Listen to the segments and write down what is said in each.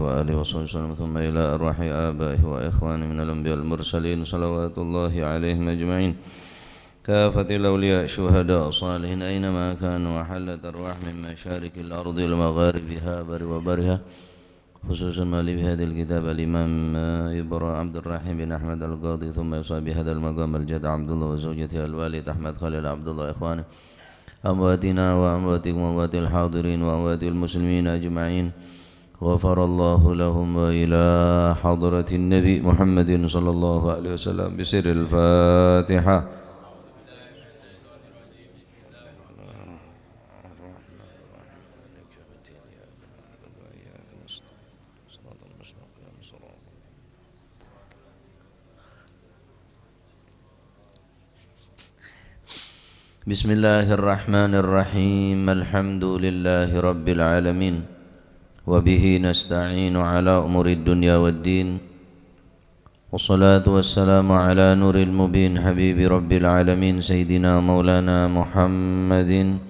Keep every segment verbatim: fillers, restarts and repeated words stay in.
وآله وصحبه وسلم، ثم إلى أرواح آبائه وإخوانه من الأنبياء والمرسلين، صلوات الله عليهم أجمعين. كافة الأولياء، شهداء، صالحين، أينما كانوا، وحلت أرواح من مشارق الأرض ومغاربها، بر وبرها، خصوصا مؤلف هذا الكتاب الإمام إبرا-، عبد الرحيم بن أحمد القاضي، ثم يصاب بهذا المقام الجد عبد الله وزوجته الوالد أحمد خليل عبد الله وإخوانه، أمواتنا وأمواتكم وأموات الحاضرين وأموات المسلمين أجمعين. غفر الله لهم وإلى حضرة النبي محمد صلى الله عليه وسلم بسر الفاتحة. بسم الله الرحمن الرحيم. الحمد لله رب العالمين، وبه نستعين على أمور الدنيا والدين. والصلاة والسلام على نور المبين حبيب رب العالمين سيدنا مولانا محمد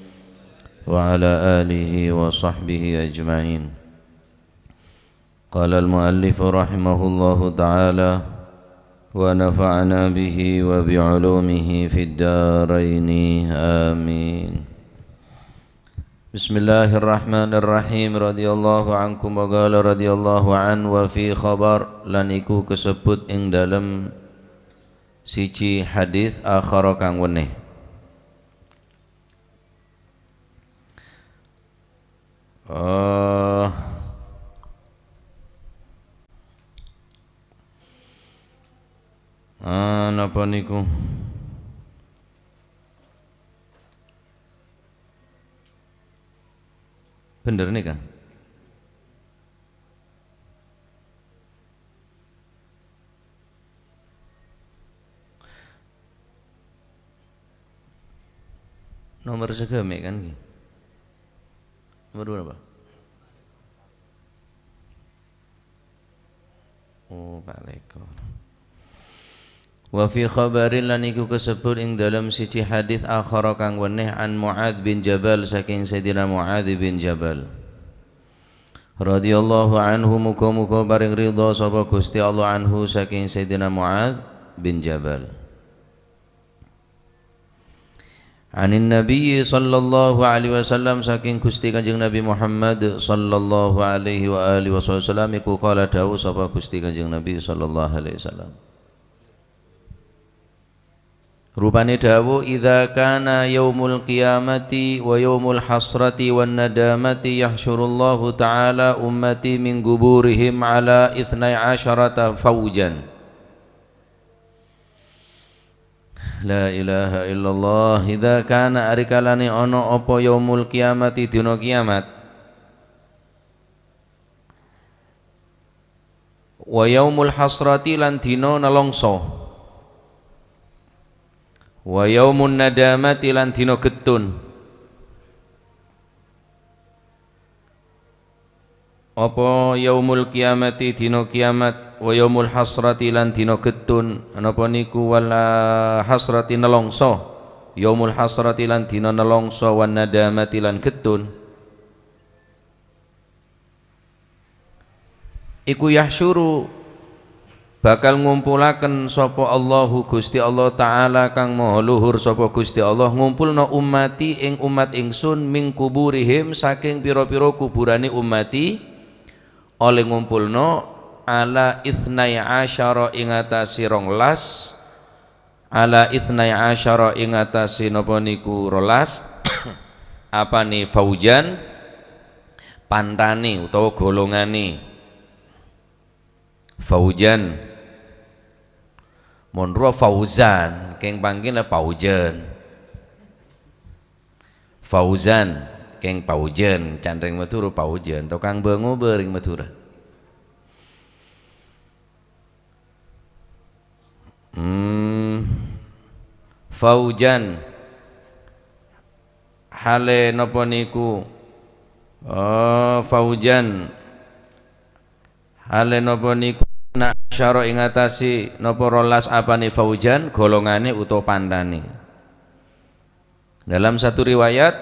وعلى آله وصحبه أجمعين. قال المؤلف رحمه الله تعالى، ونفعنا به وبعلومه في الدارين. آمين. Bismillahirrahmanirrahim. Radhiyallahu ankum wa qala radhiyallahu an wa fi khabar, lan iku kasebbhut ing dalem siji hadis akhara kang weneh. Eh, ah, napa niku? Bhender nika? Nomor sagâmè' kan ngghi? Nomor berapa? Oh, Pak Leko. Wa fi khabarin, lan iku kasebbhut ing dalem siji hadis akhara kang weneh, an Mu'adz bin Jabal, saking Sayyidina Mu'adz bin Jabal. Radhiyallahu anhu, muga-muga paring ridha sapa Gusti Allah anhu saking Sayyidina Mu'adz bin Jabal. Anin Nabi sallallahu alaihi wasallam, saking Gusti Kanjeng Nabi Muhammad sallallahu alaihi wa alihi wasallam, iku qala, dawuh sapa Gusti Kanjeng Nabi sallallahu alaihi wasallam. Rupane dawuh, "Idza kana yaumul qiyamati wa yaumul hasrati wan nadamati, yahsyurullahu ta'ala ummati min quburihim ala itsnai asyarata faujan." La ilaha illallah. Idza kana, arikalane ana apa yaumul qiyamati, dina kiamat. Wa yaumul hasrati, lan dina nelongso. Wa yaumun nadamati, lan dina gettun. Apa yaumul qiyamati, dina kiamat, wa yaumul hasrati, lan dina gettun, napa niku wal hasrati, nelongso. Yaumul hasrati, lan dina nelongso, wan nadamati, lan gettun. Iku yahsyuru, bakal ngumpulaken sapa Allahu, Gusti Allah Ta'ala kang maha luhur sapa Gusti Allah, ngumpulna ummati ing umat ingsun, min kuburihim, saking pira-pira kuburane ummati, oleh ngumpulna ala itsnai asyara, ing atase ronglas, ala itsnai asyara, ing atase napa niku rolas, apane faujan, pantane utawa golongane. Faujan. Mon rowa fauzan, keng pangkina paujan. Fauzan, keng paujan, can reng Madhurâ paujan, tokang bango bâreng Madhurâ. Hmm. Faujan. Hale napa niku? Oh, faujan. Hale napa niku? Na asyara, ing atase napa rolas apane faujan, golongane utawa pantane. Dalam satu riwayat,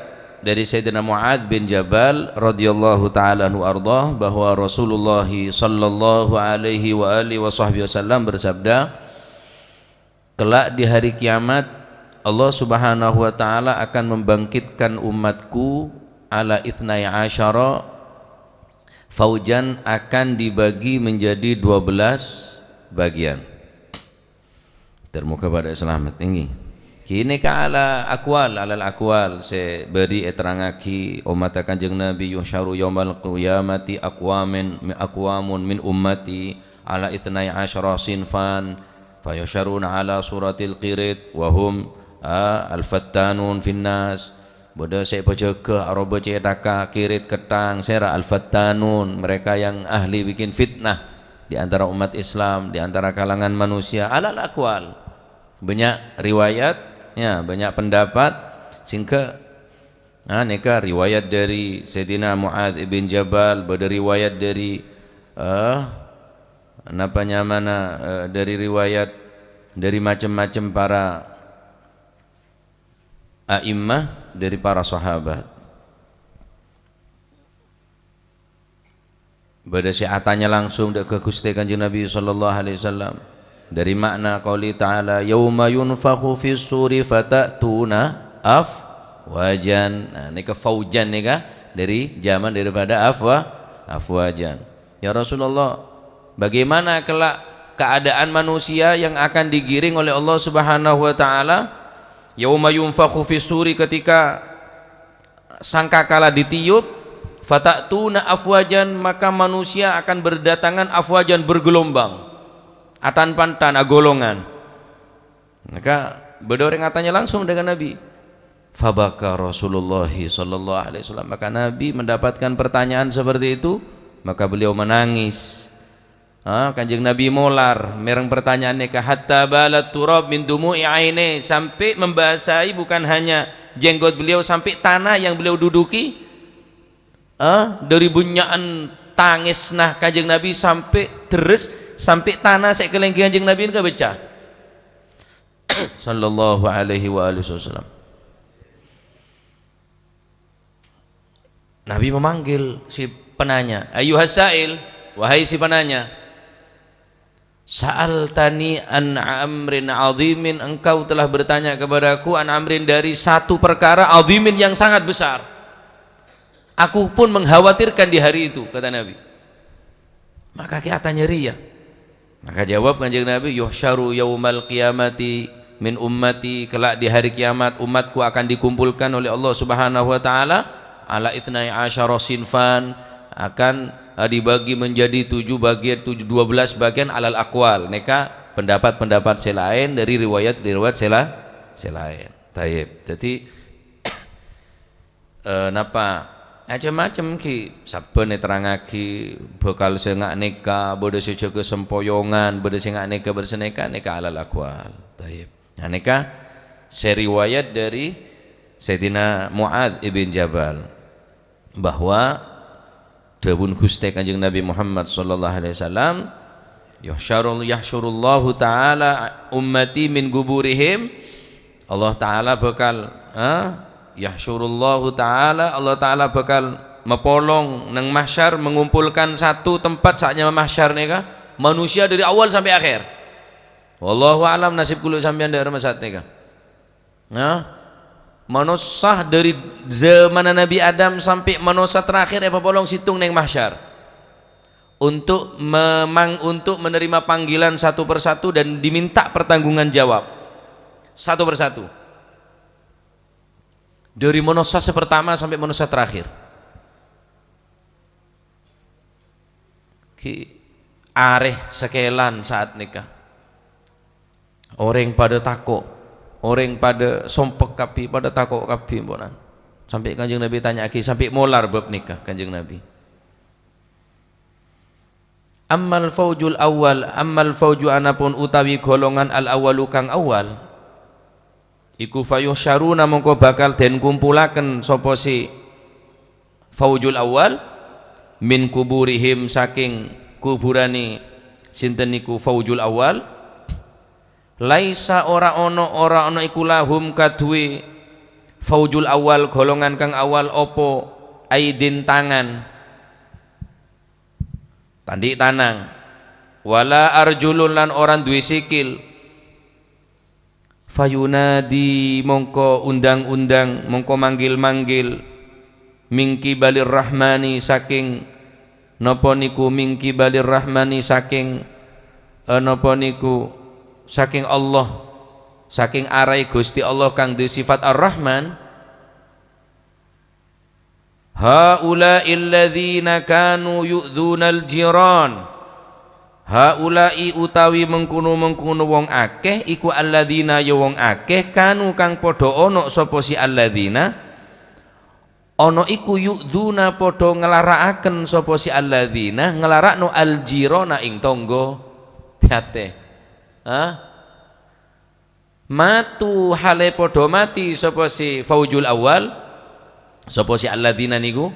dari Sayyidina Mu'adz bin Jabal radhiyallahu ta'ala anhu arda, bahwa Rasulullah sallallahu alaihi wa alihi wa sahbihi wasallam bersabda, "Kelak di hari kiamat, Allah Subhanahu wa Ta'ala akan membangkitkan umatku ala itsnai asyara faujan, akan dibagi menjadi dua belas bagian." Termoga pada selamat, inggih. Kini ka ala aqwal, alal aqwal sè bâri' èterrangaghi ommatta Kanjeng Nabi, "Yuhsyaru yaumal qiyamati aqwamin, aqwamun min ummati ala itsnai asyara sinfan, fayuhsyaruna ala suratil qirid, wa hum, a, al-fattanun finnas." Bâdâ sè pajâgâ aroba cèthaka, kirit, ketthang, sèra al-fattanun, mereka yang ahli bikin fitnah di antara umat Islam, di antara kalangan manusia, alal aqwal. Banyak riwayat, ya, banyak pendapat, sehingga, nah, nèka riwayat dari Sayyidina Mu'adz ibn Jabal, bâdâ riwayat dari, eh, napa nyamana, eh, dari riwayat dari macem-macem para a'immah, dari para sahabat. Bâdâ sè atanya langsung dâ' ka Ghustè Kanjeng Nabi sallallahu alaihi wasallam. Dari makna qouli ta'ala, "Yauma yunfakhu fis suri fata'tuna afwajan." Nah, nèka faujan nèka dari zaman daripada afwa-, afwajan. "Ya Rasulullah, bagaimana kelak keadaan manusia yang akan digiring oleh Allah Subhanahu wa Ta'ala? Yauma yunfakhu fis suri, ketika sangkakala ditiup, fata'tuna afwajan, maka manusia akan berdatangan afwajan, bergelombang, atan-pantan, agolongan." Maka bâdâ orèng atanya langsung dengan Nabi. Fabaka Rasulullah sallallahu alaihi wasallam. Maka Nabi mendapatkan pertanyaan seperti itu, maka beliau menangis. Ah, Kanjeng Nabi molar, mèreng pertanyaan nèka, hatta balat turab min dumu'i aine, sampai membasahi bukan hanya jenggot beliau, sampai tanah yang beliau duduki, ah, dari bânnya'an tangisna Kanjeng Nabi sampai deres, sampai tanah sè èkalèngghi Kanjeng Nabi nèka pecah. Sallallahu alaihi wa alihi wasallam. Nabi memanggil si penanya, "Ayyuhas sa'il, wahai si penanya, sa'altani an amrin 'azimin, engkau telah bertanya kepadaku an amrin, dari satu perkara, 'azimin, yang sangat besar. Aku pun mengkhawatirkan di hari itu," kata Nabi. Maka ki atanya rèya. Maka jawab Kanjeng Nabi, "Yuhsyaru yaumal qiyamati min ummati, kelak di hari kiamat umatku akan dikumpulkan oleh Allah Subhanahu wa Ta'ala, ala itsnai asyara sinfan, akan, eh, dibagi menjadi tujuh bagian, tujuh, dua belas bagian alal aqwal." Nèka pendapat-pendapat sè laèn, dari riwayat-riwayat sè la-, sè laèn. Taib. Jadi, eh, napa? Macem-macem ki, sabbhân èterrangaghi bhâkal sè nga' nèka, bâdâ sè jâgâ sempoyongan, bâdâ sè nga' nèka, bâdâ sè nèka, nèka alal aqwal. Taib. Nah, nèka sè riwayat dari Sayyidina Mu'adz ibn Jabal, bahwa dhâbuna Ghustè Kanjeng Nabi Muhammad sallallahu alaihi wasallam, "Yuhsyarul-, yahsyurullahu ta'ala ummati min guburihim." Allah Ta'ala bhâkal, ha? "Yahsyurullahu ta'ala," Allah Ta'ala bhâkal mapolong neng mahsyar, mengumpulkan satu tempat sa'nyama mahsyar nèka, manusia dari awal sampai akhir. Wallahu a'lam nasib kaulâ sampèyan dâ' remma sa'at nèka. Nah, manossa dari zamanna Nabi Adam sampai manossa terakhir èpapolong sèttong neng mahsyar. Untuk memang, untuk menerima panggilan satu persatu dan diminta pertanggungjawaban satu persatu. Dari manossa sè pertama sampai manossa terakhir. Ki arè sakèlan sa'at nèka. Orèng padâ tako', orèng padâ sompek kabbhi, padâ tako' kabbhi, ponan. Sampè' Kanjeng Nabi tanya'aghi, sampè' molar bab nèka Kanjeng Nabi. "Ammal faujul awwal, ammal fauju anapun utawi golongan al-awwalu kang awal, iku fayuhsyaruna mongko bakal den kumpulaken sapa si faujul awwal min kuburihim saking kuburane sinten niku faujul awwal, laisa ora ono, ora ono iku lahum kaduwe Faujul awal, golongan kang awal, apa? Aidin, tangan. Tandhi' tanang. Wala arjulun, lan ora duwe sikil. Fayunadi, mongko undang-undang, mongko manggil-manggil. Min qibalir Rahmani, saking, napa niku, min qibalir Rahmani, saking, eh, napa niku, saking Allah, saking arahe Gusti Allah kang duwe sifat Ar-Rahman. Haula'il ladzina kanu yu'dzunal jiran. Haula'i utawi mengkono-mengkono wong akeh, iku alladzina ya wong akeh, kanu kang padha ana sapa si alladzina, ana iku yu'dzuna padha nglara'aken sapa si alladzina, nglara'no al jirana ing tonggo. Hati-hati. Hah? Matu hale padha mati sapa si faujul awal, sapa si alladzina niku,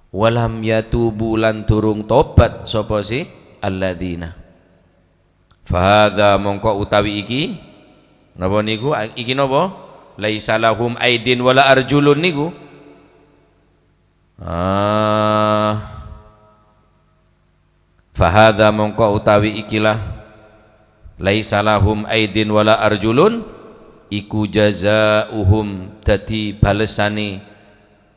walam yatubu lan durung tobat sapa si alladzina. Fahadza mongko utawi iki, napa niku? Iki napa? Laisa lahum aidin wala arjulun niku. Ah. Fahadza mongko utawi ikilah, laisa lahum aidin wala arjulun, iku jazauhum, dadi balesane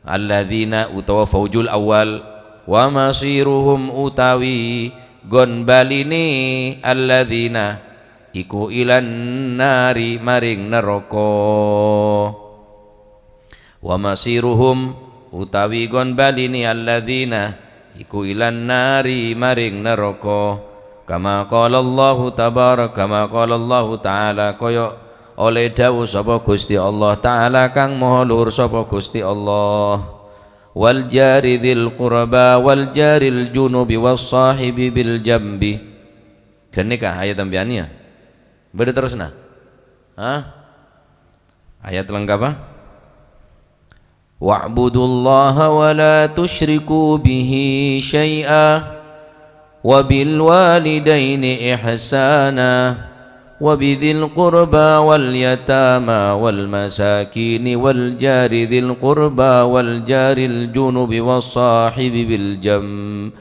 alladzina utawa faujul awal, wa masiruhum utawi gon baline alladzina iku ilan nari maring neraka. Wa masiruhum utawi gon baline alladzina iku ilan nari maring neraka. Kama qala Allahu tabarak, kama qala Allahu ta'ala, kaya oleh dawuh sapa Gusti Allah Ta'ala kang maha luhur sapa Gusti Allah. Wal jari dzil qurba wal jaril junubi was sahibi bil jambi. Ghânèka ayat sampèyan ya. Bâdâ terrosna? Hah? Ayat lengkap, ah? Wa'budullaha wa la tusyriku bihi syai'a, wa bil walidaini ihsana, wa bidzil qurba wal yatama wal masakini wal jari dzil qurba wal jaril junubi was sahibi bil jam-,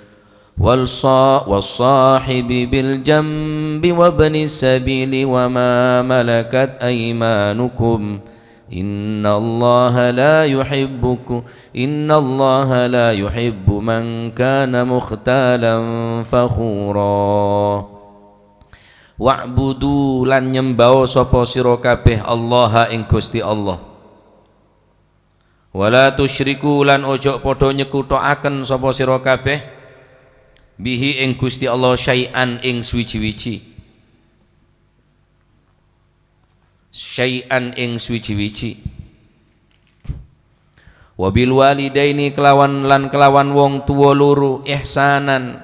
wal sa-, was sahibi bil jambi wa bani sabili wa ma malakat aimanukum. Innallaha la yuhibbuku-, innallaha la yuhibbu man kana mukhtalan fakhura. Wa'budu lan nyembao sapa sira kabeh Allaha ing Gusti Allah. Wala tusyriku lan ojo padha nyekuto'aken sapa sira kabeh bihi ing Gusti Allah syai'an ing suwiji-wiji. Syai'an ing suwiji-wiji. Wa bil walidaini kelawan lan kelawan wong tuwa loro ihsanan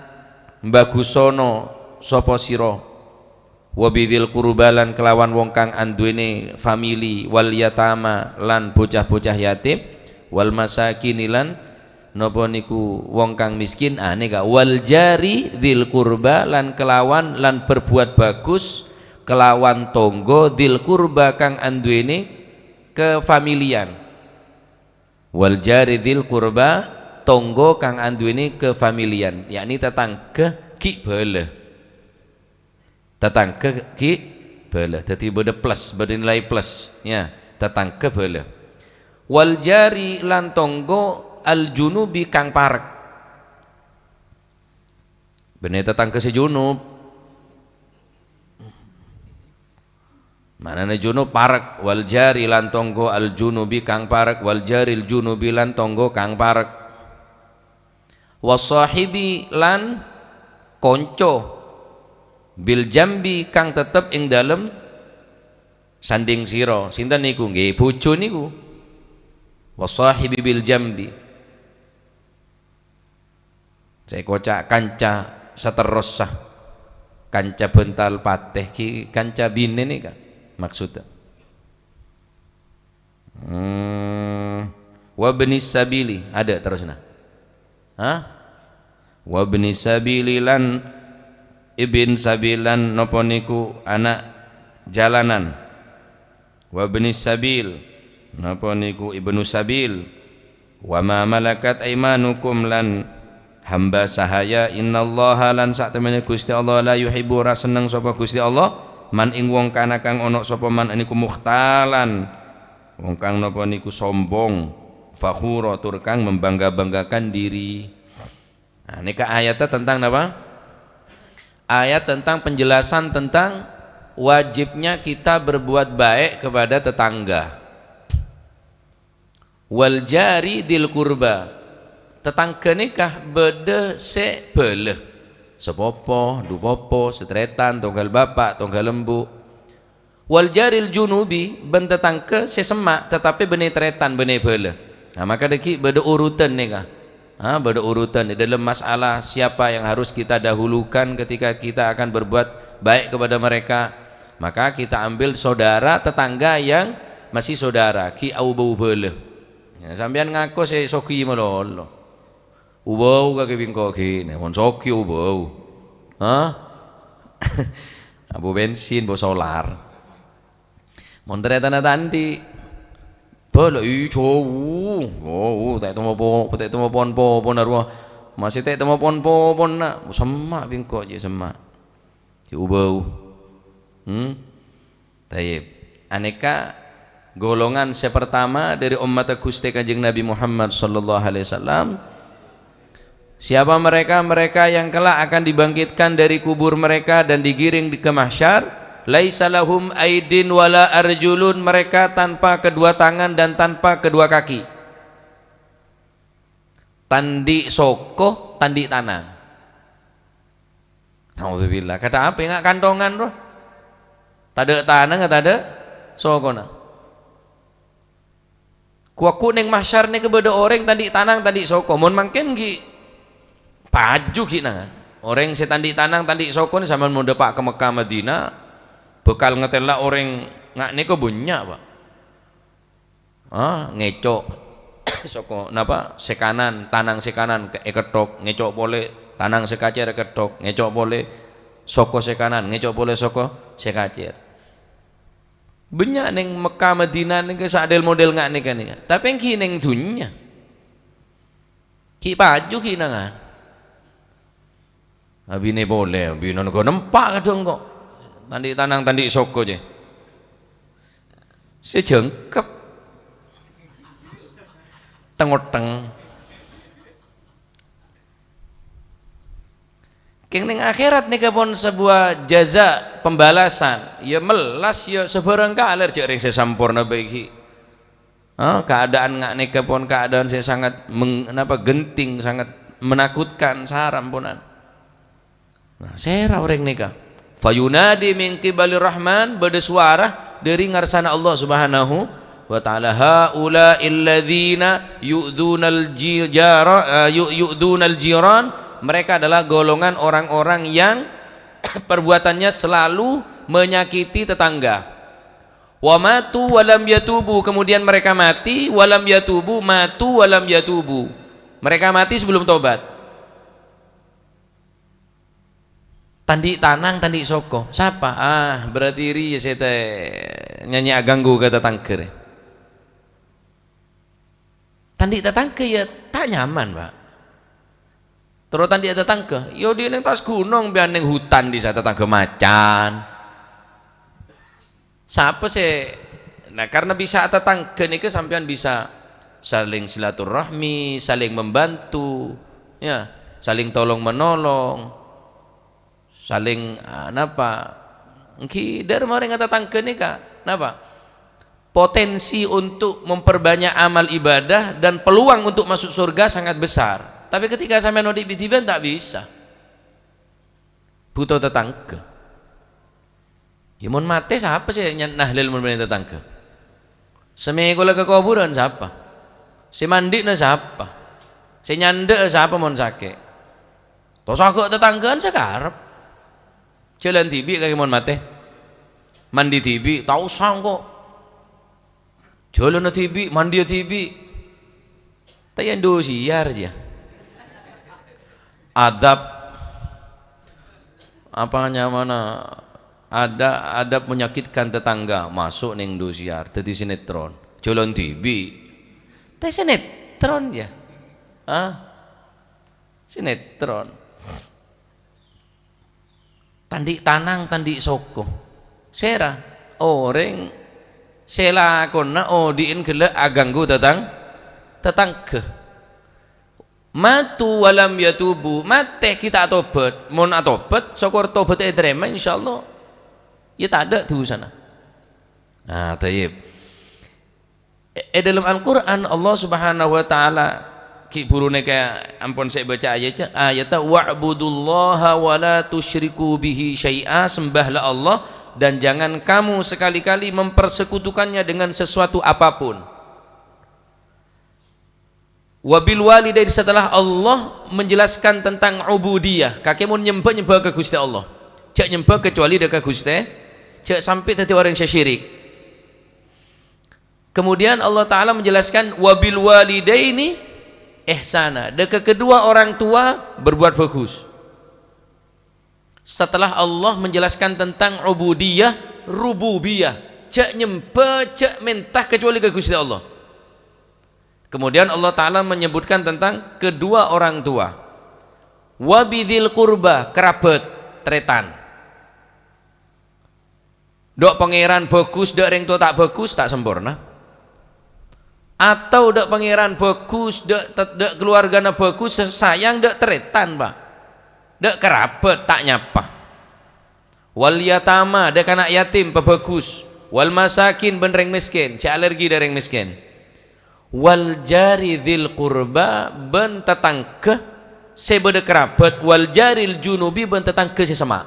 bagusono sapa sira. Wa bidzil qurba lan kelawan wong kang anduwène famili, wal yatama lan bocah-bocah yatim, wal masakini lan napa niku wong kang miskin, ah, nèka, wal jari dzil qurba lan kelawan lan berbuat bagus kelawan tonggo dzil qurba kang anduwène kefamilian. Wal jari dzil qurba, tonggo kang anduwène kefamilian, yakni tatangghâ ghi' bhâlâ. Tatangghâ ghi' bhâlâ. Dhâddhi bâdâ plus, bâdâ nilai plus. Ya, tatangghâ bhâlâ. Wal jari lan tonggo al junubi kang parek. Bânnè tatangghâ sè junub. Ma'nana junub parek. Wal jari lan tonggo al junubi kang parek. Wal jaril junubi lan tonggo kang parek. Wasahibi lan konco, bil jambi kang tetep ing dalem sandhing sira. Sinten niku? Ngghi, bojo niku. Wasahibi bil jambi. Sè èkoca' kanca saterrossa, kanca bhântal patè ghi kanca binè nèka maksudda. Hmm. Wabnis sabili, ada terrosna. Hah? Wabnis sabili lan ibn sabil lan napa niku ana' jalanan. Wabnis sabil. Napa niku ibnu sabil? "Wa ma malakat aimanukum," lan hamba sahaya, "innallaha," lan satemene Gusti Allah, "la yuhibbu," ora seneng sapa Gusti Allah, "man," ing wong kana kang ana sapa man niku mukhtalan, wong kang napa niku sombong, fakhura, tur kang membangga-banggakan diri. Nah, ini ke ayatnya tentang apa? Ayat tentang penjelasan tentang wajibnya kita berbuat baik kepada tetangga. "Wal jari dzil qurba." Tetangga nèka bâdâ sè bâlâ. Sapopo, dhupopo, satretan, tongghâl bapa', tongghâl embu'. "Wal jaril junubi," bân tatangghâ sè semma', tetapi bânnè tarètan, bânnè bâlâ. Nah, maka dhâggi' bâdâ urutan nèka. Ha, bâdâ urutan di dalam masalah siapa yang harus kita dahulukan ketika kita akan berbuat baik kepada mereka. Maka kita ambil saudara tetangga yang masih saudara, ghi' aobâ-obâlâ. Ya, sampèyan ngako sè soghi malolo. Obâ-obâ ka kèbingko ghi', nè, mon soghi obâ-obâ. Ha? Ambu bensin, ambu solar. Mon tarètan ta' andi', bâlâ, i, jhâu, jhâu, ta' ètemmo po-, ta' ètemmo pon-, po-, pon arowa. Masih ta' ètemmo pon-, po-, ponna, semma' bingko jiyâ semma'. Jiyâ obâ-obâ. Hmm? Tayyib. Anèka golongan sè pertama dari ommatta Ghustè Kanjeng Nabi Muhammad sallallahu alaihi wasallam. Siapa mereka? Mereka yang kelak akan dibangkitkan dari kubur mereka dan digiring di, ke mahsyar. "Laisa lahum aidin wala arjulun," mereka tanpa kedua tangan dan tanpa kedua kaki. Tandi' soko, tandi' tanang. Naudzubillah. Kadhâ' apa nga' kantongan, bro? Tadâ' tanang, tadâ' sokona. Ku-, ku neng mahsyar nèka bâdâ orèng tandi' tanang, tandi' soko. Mon mangkèn ghi' paju ghi' nangan. Orèng sè tandi' tanang, tandi' soko nè sampèyan mon dâpa' ka Mekkah Madinah, bhâkal ngatèla orèng nga' nèka bânnya', Pak. Ah, ngèco' soko, napa, sè kanan, tanang sè kanan ke-, èketthok, ngèco' polè, tanang sè kacèr èketthok, ngèco' polè, soko sè kanan, ngèco' polè soko sè kacèr. Bânnya' neng Mekkah Madinah nèka sè adèl modèl nga' nèka, nèka. Tapè èngghi neng dhunnya. Ghi' paju ghi' nangan. Abinè polè, abinèna ghu nempa' kadhâng ko'. Tandi' tanang, tandi' soko jiyâ. Sè jhângkep. Teng-oteng. Kèng neng akhèrat nèka pon sebuah jaza pembalasan. Ya mellas, ya sabhârâng kalèr jhâ' rèng sè samporna bhâi ghi'. Ah, keadaan nga' nèka pon keadaan sè sangat meng-, napa, genting, sangat menakutkan, saramponan. Nah, sèra orèng nèka. "Fayunadi min qibalir Rahman," bâdâ suara dâri ngarsana Allah Subhanahu wa Ta'ala, "Haula'il ladzina yu'dzunal ji-, jara-, eh, yu-, yu'dzunal jiran." Mereka adalah golongan orang-orang yang perbuatannya selalu menyakiti tetangga. "Wa matu wa lam yatubu," kemudian mereka mati, "wa lam yatubu," matu, "wa lam yatubu." Mereka mati sebelum tobat. Tandi' tanang, tandi' soko. Sapa? Ah, berarti rèya sè ta-, nyanyè aganggu ka tatangghâ rè. Tandi' tatangghâ ya ta' nyaman, Pak. Terro tandi' tatangghâ, ya dhi' neng attas ghunong, biyân neng hutan dhisa tatangghâ macan. Sapa sè, nah, karena bisa tatangghâ nèka sampèyan bisa saling silaturahmi, saling membantu, ya, saling tolong-menolong. Saling, ah, napa? Èngghi dhârma orèng atatangghâ nèka, napa? Potensi untuk memperbanyak amal ibadah dan peluang untuk masuk surga sangat besar. Tapi ketika sampèyan odi' bit-dhibi'ân, ta' bisa. Butuh tatangghâ. Ya, mon matè, sapa sè nya-, nahlil mon bânnè tatangghâ? Sè mèkola ka kobhurân sapa? Sè mandi'na sapa? Sè nyandhâ'â sapa mon sakè'? Ta' osa ghu' tatangghâ'ân sè karep. Jhâlân dhibi' kakè mon matè. Mandi dhibi', ta' osa engko'. Jhâlânna dhibi', mandiya dhibi'. Ta' iyâ indosiar jiyâ. Adab, apa nyamana, ada adab menyakitkan tetangga, masuk neng indosiar, dhâddhi sinetron. Jhâlân dhibi'. Tè sinetron, yâ. Hah? Sinetron. Ta' andi' tanang, ta' andi' soko. Sèra? Orèng sè lakona odi'en ghellâ' aghânggu tatang-, tatangghâ. Matu wa lam yatubu, matè ghi' ta' atobhât. Mon atobhât, sokor tobhâddhâ ètarèma, insyaallah. Yâ tadâ' dhusana. Ah, thayyib. È, è dâlem Al-Qur'an, Allah Subhanahu wa Ta'ala, ghi' bhuru nèka ampon sè èbâca ayat-, ayatta, "Wa'budullaha wa la tusyriku bihi syai'a," sembahlah Allah dan jangan kamu sekali-kali mempersekutukannya dengan sesuatu apapun. "Wa bil walidain," setelah Allah menjelaskan tentang ubudiyah, kakè mon nyembhâ, nyembhâ ka Ghustè Allah. Jhâ' nyembhâ kecuali dâ' ka Ghustè, jhâ' sampè' dhâddhi orèng sè syirik. Kemudian Allah Ta'ala menjelaskan, "Wa bil walidaini ihsana." Dâ' ka kedua orang tua berbuat bagus. Setelah Allah menjelaskan tentang ubudiyah, rububiyah, jhâ' nyembhâ, jhâ' mènta kecuali ka Ghustè Allah. Kemudian Allah Ta'ala menyebutkan tentang kedua orang tua. "Wa bidzil qurba," kerabat, tarètan. Dâ' Pangèran bhâghus, dâ' rèng towa ta' bhâghus, ta' samporna. Atau dâ' Pangèran bhâghus, dâ', dâ' kaluwargana bhâghus, sè sayang dâ' tarètan, Pa'. Dâ' kerabat, ta' nyapa. "Wal yatama," dâ' kana' yatim pabhâghus. "Wal masakin," bân rèng mèskèn, jhâ' alergi dâ' rèng mèskèn. "Wal jari dzil qurba," bân tatangghâ sè bâdâ kerabat, "wal jaril junubi," bân tatangghâ sè semma'.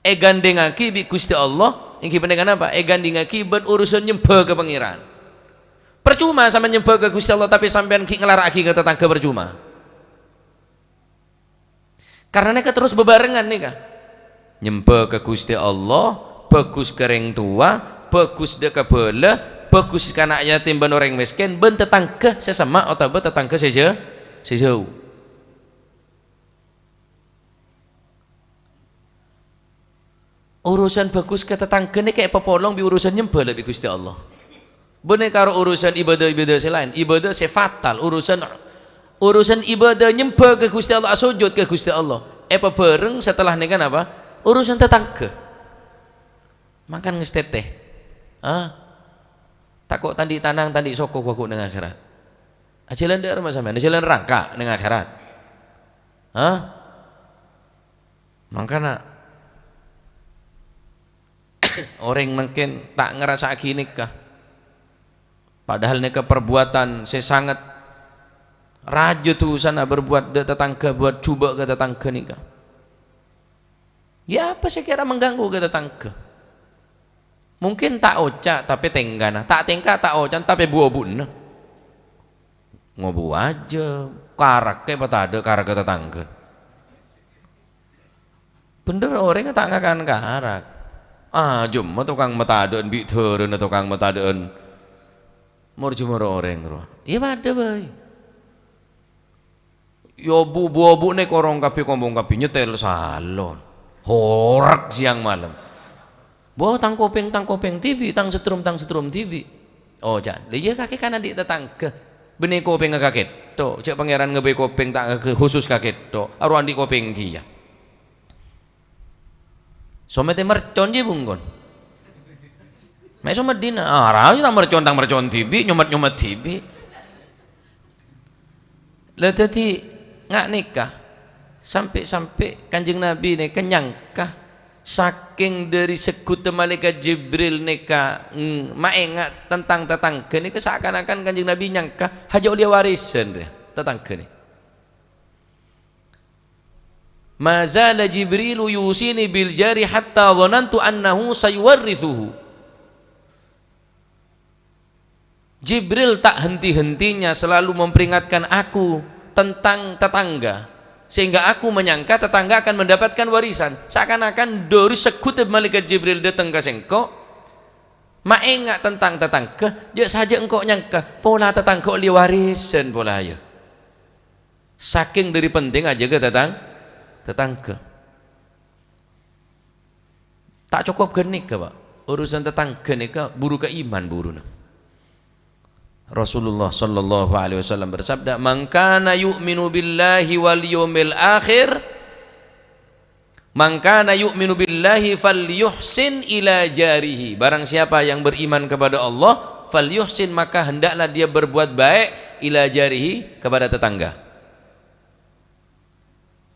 Èghândhingngaghi bi' Ghustè Allah, èngghi panèka napa? Èghândhingngaghi bân urusan nyembhâ ka Pangèran. Parcoma sampèyan nyembhâ ka Ghustè Allah, tapè sampèyan ghi' ngalara'aghi ka tatangghâ, parcoma. Karna nèka terros babarengan nèka. Nyembhâ ka Ghustè Allah, bhâghus ka rèng towa, bhâghus dâ' kabâlâ, bhâghus ka ana' yatim bân orèng mèskèn, bân tatangghâ sè semma' otabâ tatangghâ sè jhâ-, sè jhâu. Urusan bhâghus ka tatangghâ nèka èpapolong bi' urusan nyembhâ la bi' Ghustè Allah. Bânnè karo urusan ibadah-ibadah sè laèn, ibadah sè fatal, urusan, urusan ibadah nyembhâ ka Ghustè Allah, asojud ka Ghustè Allah. Èpabhâreng setelah nèka napa? Urusan tatangghâ. Mangkana ngastètè. Ah. Tako' ta' andi' tanang, ta' andi' soko ghu-, ghu neng akhèrat. Ajhâlân dâ' remma sampèyan, ajhâlân rangka neng akhèrat. Hah? Mangkana, orèng mangkèn ta' ngarassa'aghi nèka. Padahal nèka parbuatan sè sanget rajâ dhusana berbuat dâ' tatangghâ, berbuat jhubâ' ka tatangghâ nèka. Yâ, apa sè kèra mengganggu ka tatangghâ? Mungkin ta' oca', tapè tèngkana. Ta' tèngka, ta' oca', tapè bu-obu'na. Ngobu ajâ, karakè patadâ' karakè tatangghâ. Bhender orèng ta' ngakan karak. Ajâmma tokang matadâ'ân bi' dârâna tokang matadâ'ân mor-jumor orèng rowa. Iyâ padâ bhâi. Yâ, bu-, bu-obu'na korong kabbhi, kompong kabbhi, nyetèl salon. Horek siang malem. Bo, tang kopèng, tang kopèng dhibi', tang setrum, tang setrum dhibi'. Oh, jhâ'. Lha iyâ, kakè kan andi' tatangghâ. Bânnè kopèngnga kakè tho'. Jhâ' Pangèran ngabây kopèng ta' khusus kakè tho'. Arowa andi' kopèng kèya. Somètè mercon jiyâ bungkon. Mè' somèddhina. Ah, ra jiyâ tang mercon, tang mercon dhibi', nyomet-nyomet dhibi'. Lah, dhâddhi, nga' nèka, sampè'-sampè' Kanjeng Nabi nèka nyangka, sakèng dhâri segghutta Malaèkat Jibril nèka, mm, maènga' tentang tatangghâ nèka, seakan-akan Kanjeng Nabi nyangka, hajâ ollè warisan rèya tatangghâ nèka. "Ma zala Jibrilu yusini bil jari hatta dhanantu annahu sayuwarrithuhu." Jibril tak henti-hentinya selalu memperingatkan aku tentang tetangga, sehingga aku menyangka tetangga akan mendapatkan warisan. Seakan-akan dhâri segghutta Malaèkat Jibril dâteng ka sèngko', maènga' tentang tetangga, jhâ' sajâ engko' nyangka, pola tetangga ollè warisan pola, yâ. Sakèng dhâri pentingnga ajâgâ tatang-, tatangghâ. Ta' cokop ghânèka, Pa'. Urusan tatangghâ nèka buru ka iman buruna. Rasulullah sallallahu alaihi wasallam bersabda, "Man kana yu'minu billahi wal yaumil akhir, man kana yu'minu billahi falyuhsin ila jarihi." Barang siapa yang beriman kepada Allah, falyuhsin, maka hendaklah dia berbuat baik, ila jarihi, kepada tetangga.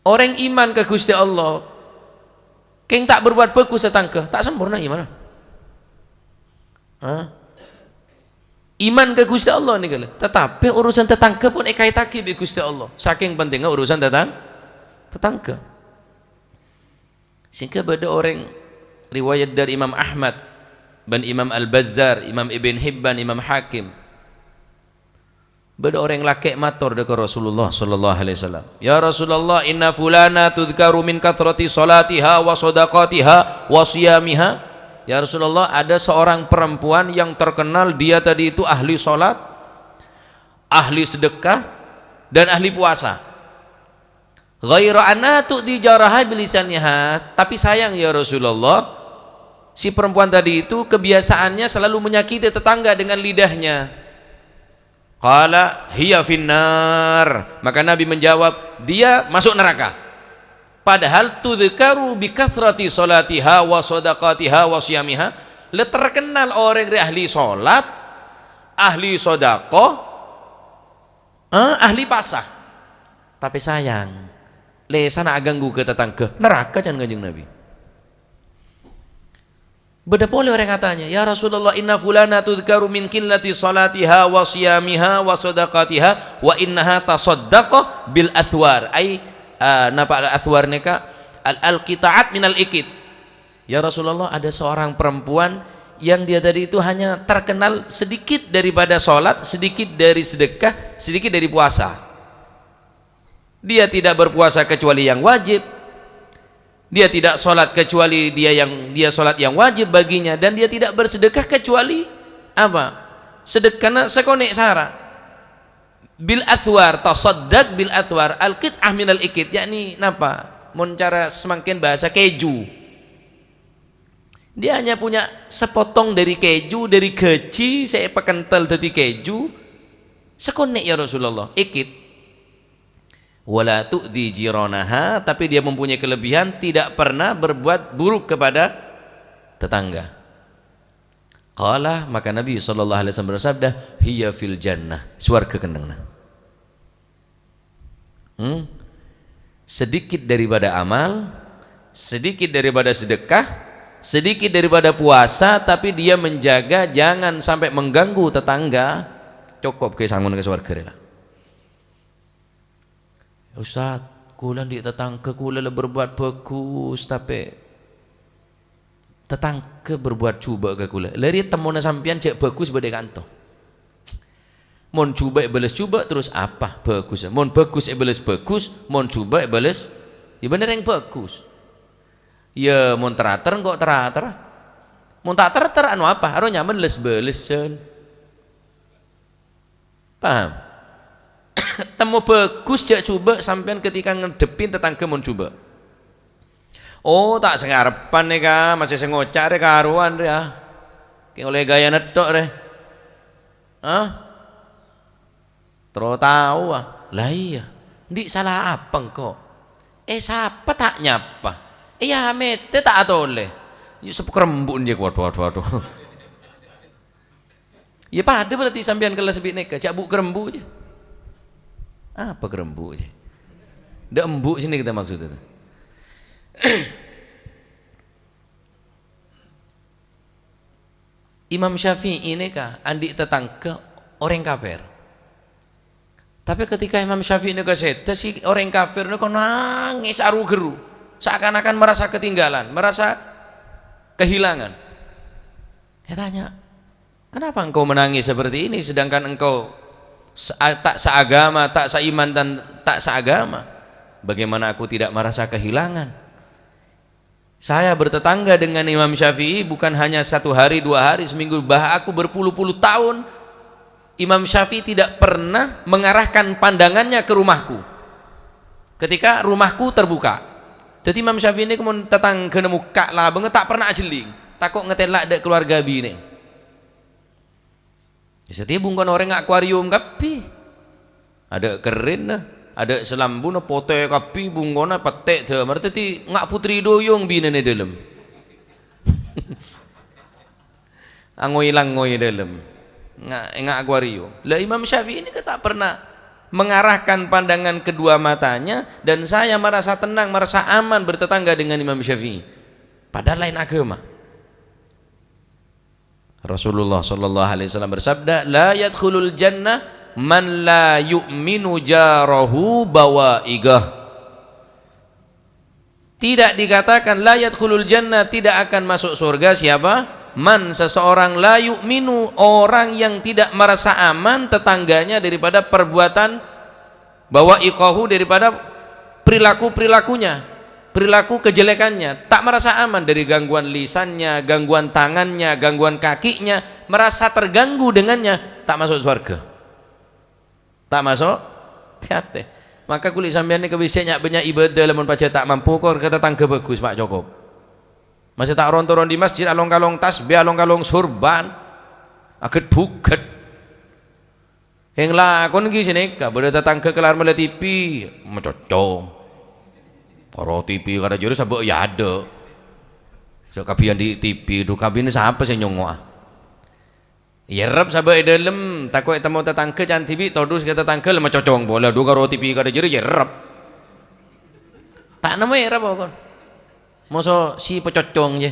Orèng iman ka Ghustè Allah, kèng ta' berbuat bhâghus ka tatangghâ, ta' samporna imanna. Hah? Iman ka Ghustè Allah nèka lho. Tatapè urusan tatangghâ pon èkaètaghi bi' Ghustè Allah. Sakèng pentingnga urusan tatang-, tatangghâ. Sehingga bâdâ orèng, riwayat dari Imam Ahmad, bân Imam Al-Bazzar, Imam Ibn Hibban, Imam Hakim. Bâdâ orèng lakè' mator dâ' ka Rasulullah sallallahu alaihi wasallam, "Ya Rasulullah, inna fulana tudhkaru min kathrati salatiha wa sadaqatiha wa siyamiha." "Ya Rasulullah, ada seorang perempuan yang terkenal dia tadi itu ahli salat, ahli sedekah, dan ahli puasa. Ghaira anna tu'dzi jaraha bilisaniha." Tapi sayang, ya Rasulullah, si perempuan tadi itu kebiasaannya selalu menyakiti tetangga dengan lidahnya. Qala, "Hiya finnar." Maka Nabi menjawab, "Dia masuk neraka." Padahal tudhkaru bi kathrati salatiha wa sadaqatiha wa siyamiha. Le terkenal orèng rè ahli salat, ahli sedekah, eh, ahli puasa. Tapè sayang, lèsanna aghânggu ka tatangghâ, neraka can Kanjeng Nabi. Bâdâ polè orèng atanya, "Ya Rasulullah, inna fulana tudhkaru min qillati salatiha wa siyamiha wa sadaqatiha wa innaha tasaddaqu bil athwar." Ai, eh, napa al-athwar nèka? Al-, al-qita'at minal iqit. "Ya Rasulullah, ada seorang perempuan yang dia tadi itu hanya terkenal sedikit daripada salat, sedikit dari sedekah, sedikit dari puasa. Dia tidak berpuasa kecuali yang wajib. Dia tidak sholat kecuali dia yang, dia sholat yang wajib baginya, dan dia tidak bersedekah kecuali apa? Sedekana sakonè' sara." Bil athwar, tasaddaq bil athwar, al qit'ah minal iqit, yakni napa? Mon cara samangkèn bahasa keju. Dia hanya punya sepotong dari keju, dari gaji sè èpakentel dhâddhi keju. Sakonè', ya Rasulullah, iqit. Wala tu'dzi jiranaha, tapi dia mempunyai kelebihan, tidak pernah berbuat buruk kepada tetangga. Qala, maka Nabi sallallahu alaihi wasallam bersabda, "Hiya fil jannah," swarga kennengnganna. Hmm? Sedikit daripada amal, sedikit daripada sedekah, sedikit daripada puasa, tapi dia menjaga jangan sampai mengganggu tetangga. Cokop ghi' sangon ka swarga rèya. "Ustaz, kaulâ andi' tatangghâ kaulâ la berbuat bhâghus, tapè tatangghâ berbuat jhubâ' ka kaulâ." Lâ rèya temmona sampèyan jhâ' bhâghus bâdâ è kanto. Mon jhubâ' èbâles jhubâ', terros apa bhâghus? Mon bhâghus èbâles bhâghus, mon jhubâ' èbâles, ya bânnè rèng bhâghus. Ya, mon ter-ater, engko' ter-ater. Mon ta' ter-ater, anu apa? Aro nyamana les-bâlessan. Paham? Temmo bhâghus jhâ' jhubâ' sampèyan ketika ngaddhebbhi tatangghâ mon jhubâ'. "Oh, ta' sè ngarebbhân nèka, masè sè ngoca' rè karowan rè, ah. Kè ollè ghâjâna tok rè." Hah? Terro tao, ah. "Lah iyâ, andi' sala apa engko'? Eh, sapa ta' nyapa? Eh, ya mètè ta' atolè." Ya, sapa kerembu'en jhâ', waduh, waduh, waduh. Ya padâ berarti sampèyan kellas bi' nèka, jhâ' bu' kerembu' jhâ'. Apa kerembu' jhâ'? Dâ' embu' sini kita maksud itu. Imam Syafi'i nèka andi' tatangghâ orèng kafir. Tapi ketika Imam Syafi'i nèka sèdhâ, si orèng kafir nèka nangès aru-gheru, seakan-akan merasa ketinggalan, merasa kehilangan. Saya tanya, "Kenapa engkau menangis seperti ini, sedangkan engkau se-, a-, tak seagama, tak seiman, dan tak seagama? Bagaimana aku tidak merasa kehilangan?" Saya bertetangga dengan Imam Syafi'i bukan hanya satu hari, dua hari, seminggu, bah aku berpuluh-puluh tahun, Imam Syafi'i tidak pernah mengarahkan pandangannya ke rumahku. Ketika rumahku terbuka. Jadi Imam Syafi'i ini mon tatangghâna mokka' labângnga ta' pernah ajhelling. tako' ngatela' dâ' kalowarga binè'. Satèya bungkona orèng nga' akuarium kabbhi. Adâ' kerrènna, adâ' salambuna, potè kabbhi bungkona, pettè' dâmar. Dhâddhi nga' putri duyung binèna è dâlem. Angoy-langoy è dâlem. Nga', nga' akuarium. Lah, Imam Syafi'i ini tak pernah mengarahkan pandangan kedua matanya, dan saya merasa tenang, merasa aman bertetangga dengan Imam Syafi'i. Padahal lain agama. Rasulullah sallallahu alaihi wasallam bersabda, "La yadkhulul jannah man la yu'minu jarahu bawa'iqah." Tidak dikatakan, "La yadkhulul jannah," tidak akan masuk surga siapa? "Man," seseorang, "la yu'minu," orang yang tidak merasa aman tetangganya daripada perbuatan bawa'iqahu, daripada perilaku-perilakunya, perilaku kejelekannya, tak merasa aman dari gangguan lisannya, gangguan tangannya, gangguan kakinya, merasa terganggu dengannya, tak masuk swarga. Tak masuk ati. Maka kulâ sampèyan nèka bisa nya'-bânnya' ibadah, lamon pajhât ta' mampu, kor ka tatangghâ bhâghus, Pak, cokop. Masè ta' ron-toron è masjid, along-kalong tasbih, along-kalong sorban, aget-bhuget. Kèng lakon ghi' sanèka, bâdâ tatangghâ kellar mellè T V, macocong. Karo T V kadhâ' jârèya sabâ' è adâ'. Sè kabbhi andi' T V, dhu kabbhina sapa sè nyongngo'a? Èrrep sabâ' è dâlem, tako' ètemmo tatangghâ can dhibi', todus ka tatangghâ, la macocong polè, dhu karo T V kadhâ' jârèya èrrep. Ta' nemmo èrrep, pokon. Moso sè pacocong, yâ.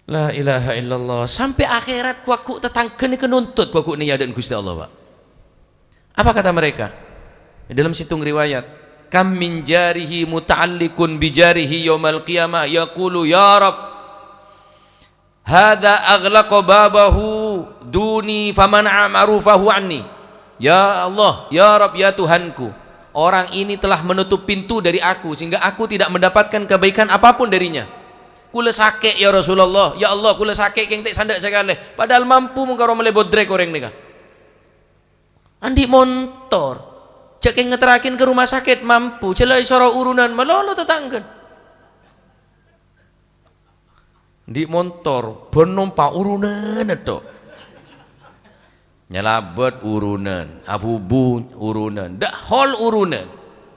La ilaha illallah. Sampè' akhèrat, ghu-lagghu tatangghâ nèka nuntut, ghu-lagghu nèka è adâ'na Ghustè Allah, Pak. Apa kata mereka? Di dalam situng riwayat, "Kam min jarihi muta'alliqun bi jarihi yaumal qiyamah yaqulu, 'Ya Rabb, hadza aghlaqa babahu duni famana'a ma'rufahu anni.'" Ya Allah, ya Rabb, ya Tuhanku, orang ini telah menutup pintu dari aku sehingga aku tidak mendapatkan kebaikan apapun darinya. Kulâ sakè', ya Rasulullah. Ya Allah, kulâ sakè' kèng ta' sandhâ sakalè. Padahal mampu mon karo mellè bodrek orèng nèka. Andi' montor. Jhâ' kèng nganterraghi ka rumah sakit mampu. Jhâ' la èsoro urunan malolo tatangghâna. Andi' montor, bân nompa' urunan èto. Nyalabât urunan, abubu urunan, dâ' hol urunan,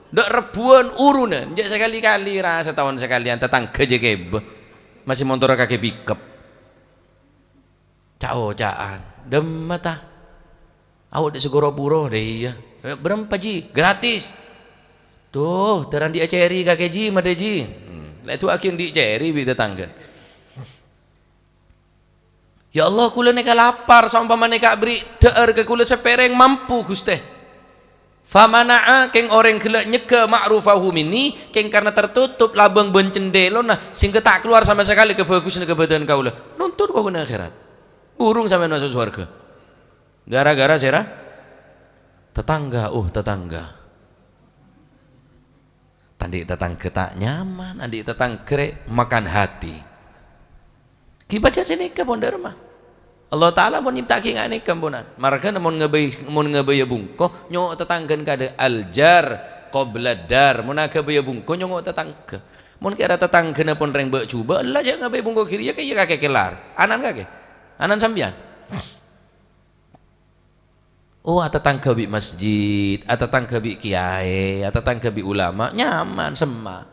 dâ' rebbhuwân urunan, jhâ' sakalè-kalè ra sataon sakalèyan tatangghâ jhâ' kèbâ, masè montorra kakè pickup. Ca'-oca'an, "Dâmma ta? Awa' dâ' sagoro puro?" "Dâ' iyâ." "Bârâmpa, Ji?" "Gratis." "Dhu, dârâ andi' acèri kakè, Ji, maddhâ, Ji?" Hmm, la èdu'aaghi andi' cèri bi' tatangghâ. "Ya Allah, kulâ nèka lapar, saompamana nèka aberri' dhâ'âr ka kulâ sapèrèng, mampu, Ghustè. Famana'a, kèng orèng ghellâ' nyegghâ ma'rufahu minni, kèng karna tertutup labâng bân cendhèlona, sehingga ta' kalowar sama sakalè kabhâghusânna kabâdâ'ân kaulâ." Nuntut ka ghuna akhèrat. Burung sampèyan maso' sowarghâ. Gara-gara sèra? Tatangghâ, oh, tatangghâ. Andi' tatangghâ ta' nyaman, andi' tatangghâ rè makan hati. Ghi' pajhât sanèka, pon, dâ' remma. Allah Ta'ala pon nyèpta'aghi nga' nèka, ponan. Marghâna mon ngabây-, mon ngabâyâ bungko, nyo' tatangghâna kadâ', al-jar qabla dar. Mon aghâbâyâ bungko, nyongo' tatangghâ. Mon kèra tatangghâna pon rèng bâ'-jhubâ', ella jhâ' ngabây bungko ghiri, iyâ kè, iyâ kakè kellar. Anan kakè? Anan sampèyan? Oh, atatangghâ bi' masjid, atatangghâ bi' kiyaè, atatangghâ bi' ulama, nyaman, semma'.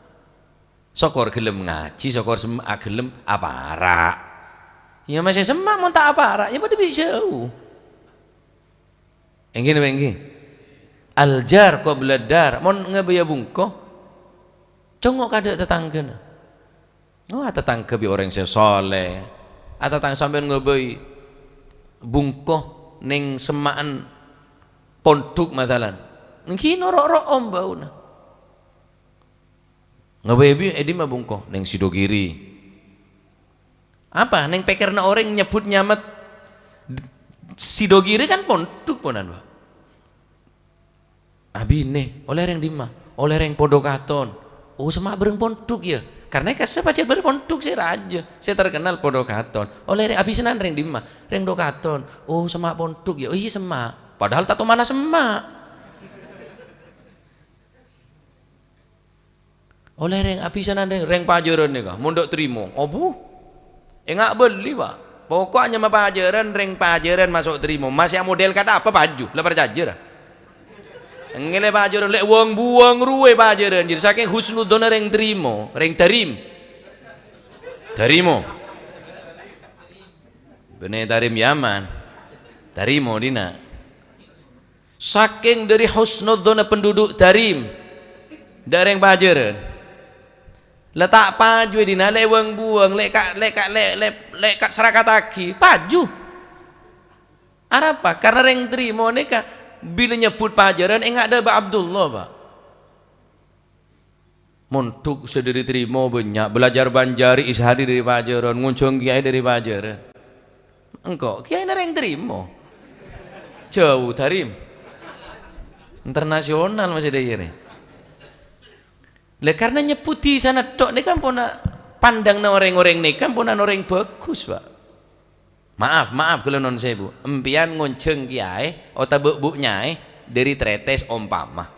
Sokor ghellem ngajhi, sokor sem-, aghellem apara'. Iyâ, masè semma' mon ta' apara', iyâ padâ bi' jhâu. Èngghi napa èngghi? Al-jar qabla dar. Mon ngabâyâ bungko, congo' kadâ' tatangghâna. Oh, atatangghâ bi' orèng sè soleh. Atatang-, sampèyan ngabây bungko neng semma'an pondhuk, masalan. Èngghi noro' ro'om bâuna. Ngabâyâ bi' è dimma bungko? Neng Sidogiri. Apa? Neng pèkkèranna orèng nyebbhut nyamana Sidogiri kan pondhuk, ponan, Pak. Abinè, ollè rèng dimma? Ollè rèng Pondok Katon. Oh, semma' bhâreng pondhuk, yâ? Karna è kassa' pajhât bhâreng pondhuk sè rajâ, sè terkenal Pondok Katon. Ollè rèng, abisènan rèng dimma? Rèng Pondok Katon. Oh, semma' pondhuk, yâ? Oh, iyâ, semma'. Padahal ta' tomana semma'. Ollè rèng abhisanan rèng, rèng Pajhârân nèka, mondhuk tarèma. Abu. Enga' bâli, Pak. Pokok nyama Pajhârân, rèng Pajhârân maso' tarèma. Masih model kata apa, paju? La parcajâ, ra? Enggi lè Pajhârân, lè wâng-buwâng rowa Pajhârân. Jadi, sakèng husnudzonna rèng tarèma, rèng Tarim. Tarèma. Bânnè Tarim Yaman. Tarèma dinna'. Sakèng dhâri husnudzonna penduduk Tarim, dâ' rèng Pajhârân. La ta' paju è dinna', lè wâng-buwâng, lè ka-, lè ka-, lè, lè, lè ka-, sarakattaghi, paju. Arapa? Karna rèng tarèma nèka bilâ nyebbhut Pajhârân, enga' dhâbâ Abdullah, Pak. Mondhuk sè dhâri tarèma bânnya', belajar Banjari, Ishadi dhâri Pajhârân, ngonjhâng kèyaè dhâri Pajhârân. Engko' kèyaèna rèng tarèma. Jhâu, Tarim. Internasional masih dhâri. Lah, karna nyebbhut dhisana tok nèka ampon pandhângnga orèng-orèng nèka ampon orèng bhâghus, Pak. Maaf, maaf, kaulâ nuwun sèbu. Empèyan ngonjhâng kèyaè otabâ bu' nyaè dhâri Tretes ompama.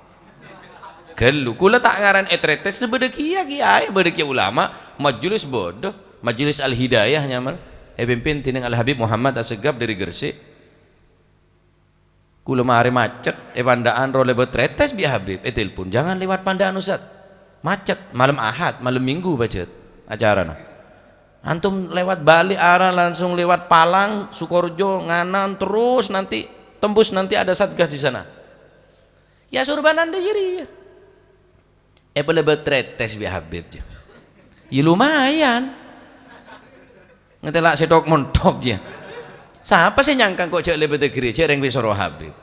Ghâllu, kaulâ ta' ngaran è Tretes bâdâ kèya kèyaè, bâdâ kèya ulama, majelis bâdâ, Majelis Al-Hidayah nyamana. Èpimpin dènèng Al-Habib Muhammad Assegaf dhâri Gresik. Kaulâ marè macet, è Panda'an ro lèbât Tretes bi' Habib, ètelpon, "Jangan lewat Panda'an, Ustaz. Macet, malem Ahad, malem Minggu pajhât acarana. Antum lewat balik arah langsung lewat Palang, Sukorejo, Nganan, terus nanti tembus nanti ada satgas di sana." Ya, Surbanan dhâ' jârèya. Èpalèbât Tretes bi' Habib, jâ. Ya, lumayan. Ngètèla' sèthok-monthok, jâ. Sapa sè nyangka engko' jhâ' lèbâdhâ ghârèjâ rèng pèsoro Habib?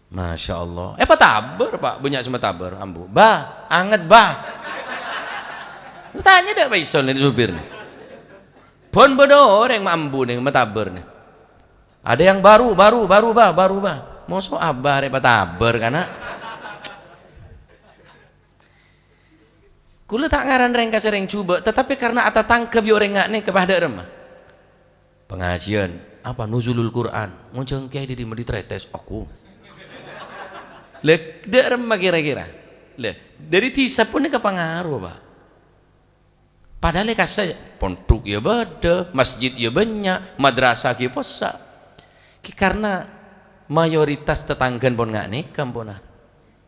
Masya Allah. Èpatabâr, Pak. Bânnya' sè matabâr, ambu. "Bah, anget, Bah." Tanya dâ' Pak Ison, nè, supir, nè. Bân bâdâ orèng ma' ambu, nè, matabâr, nè. "Ada yang baru, baru, baru, Bah, baru, Bah." Moso' Abah arè patabâr, kana'? Kaulâ ta' ngaran rèng ka sè rèng jhubâ', tetapi karena atatangghâ bi' orèng nga' nèka, Bah, dâ' remma. Pengajian, apa, Nuzulul Quran, ngonjhâng kèyaè dhâri Tretes, aku. Lha, dâ' remma kira-kira? Lha, dhâri dhisa pon nèka pangaro, Pak. Padahal è kassa' pondhuk ya bâdâ, masjid ya bânnya', madrasah ghi' possa'. Ghi karna mayoritas tatangghâna pon nga' nèka, amponan.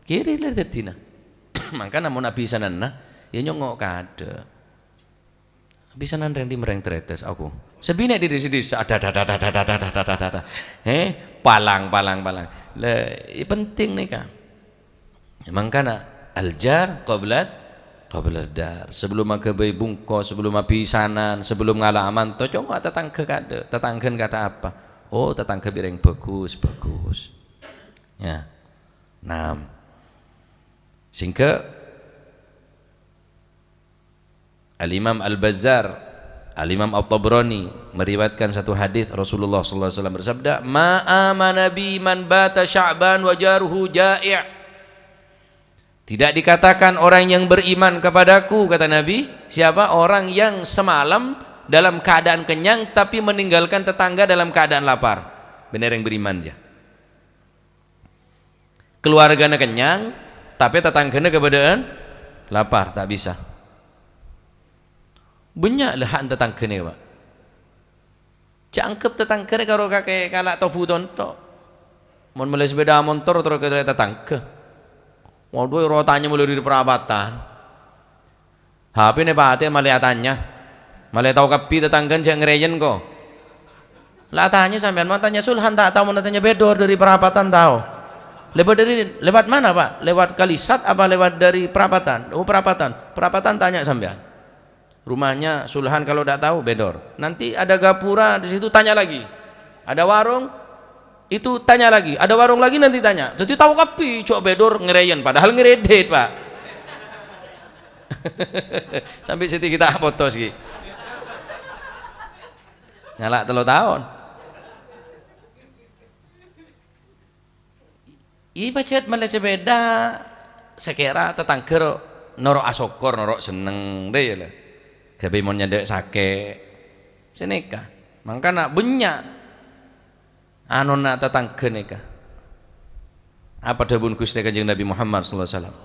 Kiri lè dhâddhina. Mangkana mon abhisananna, ya nyongngo' kaadâ'. Abhisanan rèng dhimma rèng Tretes, aku. Sè binè' dhâri sè dhisa, ada, ada, ada. He, palang, palang, palang. Lè, ya penting nèka. Mangkana, al-jar qabla, qabla dar. Sebelum aghâbây bungko, sebelum abhisanan, sebelum ngala' amanto, congo' tatangghâ kaadâ'. Tatangghâna kaadâ' apa? Oh, tatangghâ bi' rèng bhâghus, bhâghus. Ya. Enam. Sehingga Al-Imam Al-Bazzar, Al-Imam At-Tabrani meriwayatkan satu hadis Rasulullah sallallahu alaihi wasallam bersabda, "Ma amana bi man bata sya'ban wa jaruhu ja'i'." Tidak dikatakan orang yang beriman kepadaku, kata Nabi, siapa orang yang semalam dalam keadaan kenyang tapi meninggalkan tetangga dalam keadaan lapar. Bânnè rèng beriman, jâ. Keluargana kennyang, tapè tatangghâna kabâdâ'ân lapar, ta' bisa. Bânnya' lè hak tatangghâna, Pak. Jhâ' angghep tatangghâna karo kakè kala' tobu tonto'. Mon mellè sepeda montor terro kèra tatangghâ. Waduh, ro tanya molo dhâri parapatan. Hapèna patè malè atanya. Malè tao kabbhi tatangghâna jhâ' ngrèyèn, ko. La atanya sampèyan, ma' tanya sulhan ta' tao, mon atanya bâdâr dhâri parapatan tao. Lewat dari, lewat mana, Pak? Lewat Kalisat apa lewat dari parapatan? Oh, parapatan. Parapatan tanya sampèyan. Rumahnya sulhan kalau ndak tahu, bâdâr. Nanti ada gapura di situ, tanya lagi. Ada warung, itu tanya lagi. Ada warung lagi, nanti tanya. Dhâddhi tao kabbhi, jhâ' bâdâr ngrèyèn, padahal ngredit, Pak. Sampè' sè kita potos, ghi. Ngala' tello taon. Iyâ, pajhât mellè sepeda, sakèra tatangghâ ro-, noro' asokkor, noro' senneng, dâ' iyâ, lè. Ghâbây mon nyandhâ' sakè'. Sanèka. Mangkana bânnya' anona tatangghâ nèka. Apa dhâbuna Ghustè Kanjeng Nabi Muhammad sallallahu alaihi wasallam?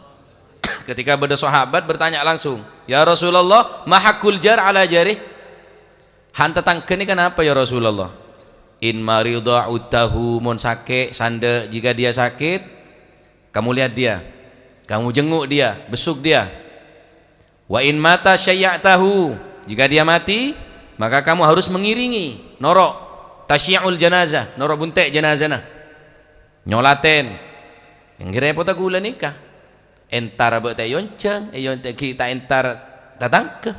Ketika bâdâ sahabat bertanya langsung, "Ya Rasulullah, ma haqqul jar ala jarih?" Han tatangghâ nèka napa, ya Rasulullah? "In marida uddahu, mon sakè', sandhâ', jika dia sakit, kamu lihat dia, kamu jenguk dia, besuk dia. Wa in mata syayya'tahu, jika dia mati, maka kamu harus mengiringi, noro', tasyi'ul janazah, noro' bunte' janazana. Nyolatèn." Yang repota kaulâ nèka. Entar abâ' ta' èyonjhâng, èyonjhâng ghi' ta' entar tatangghâ.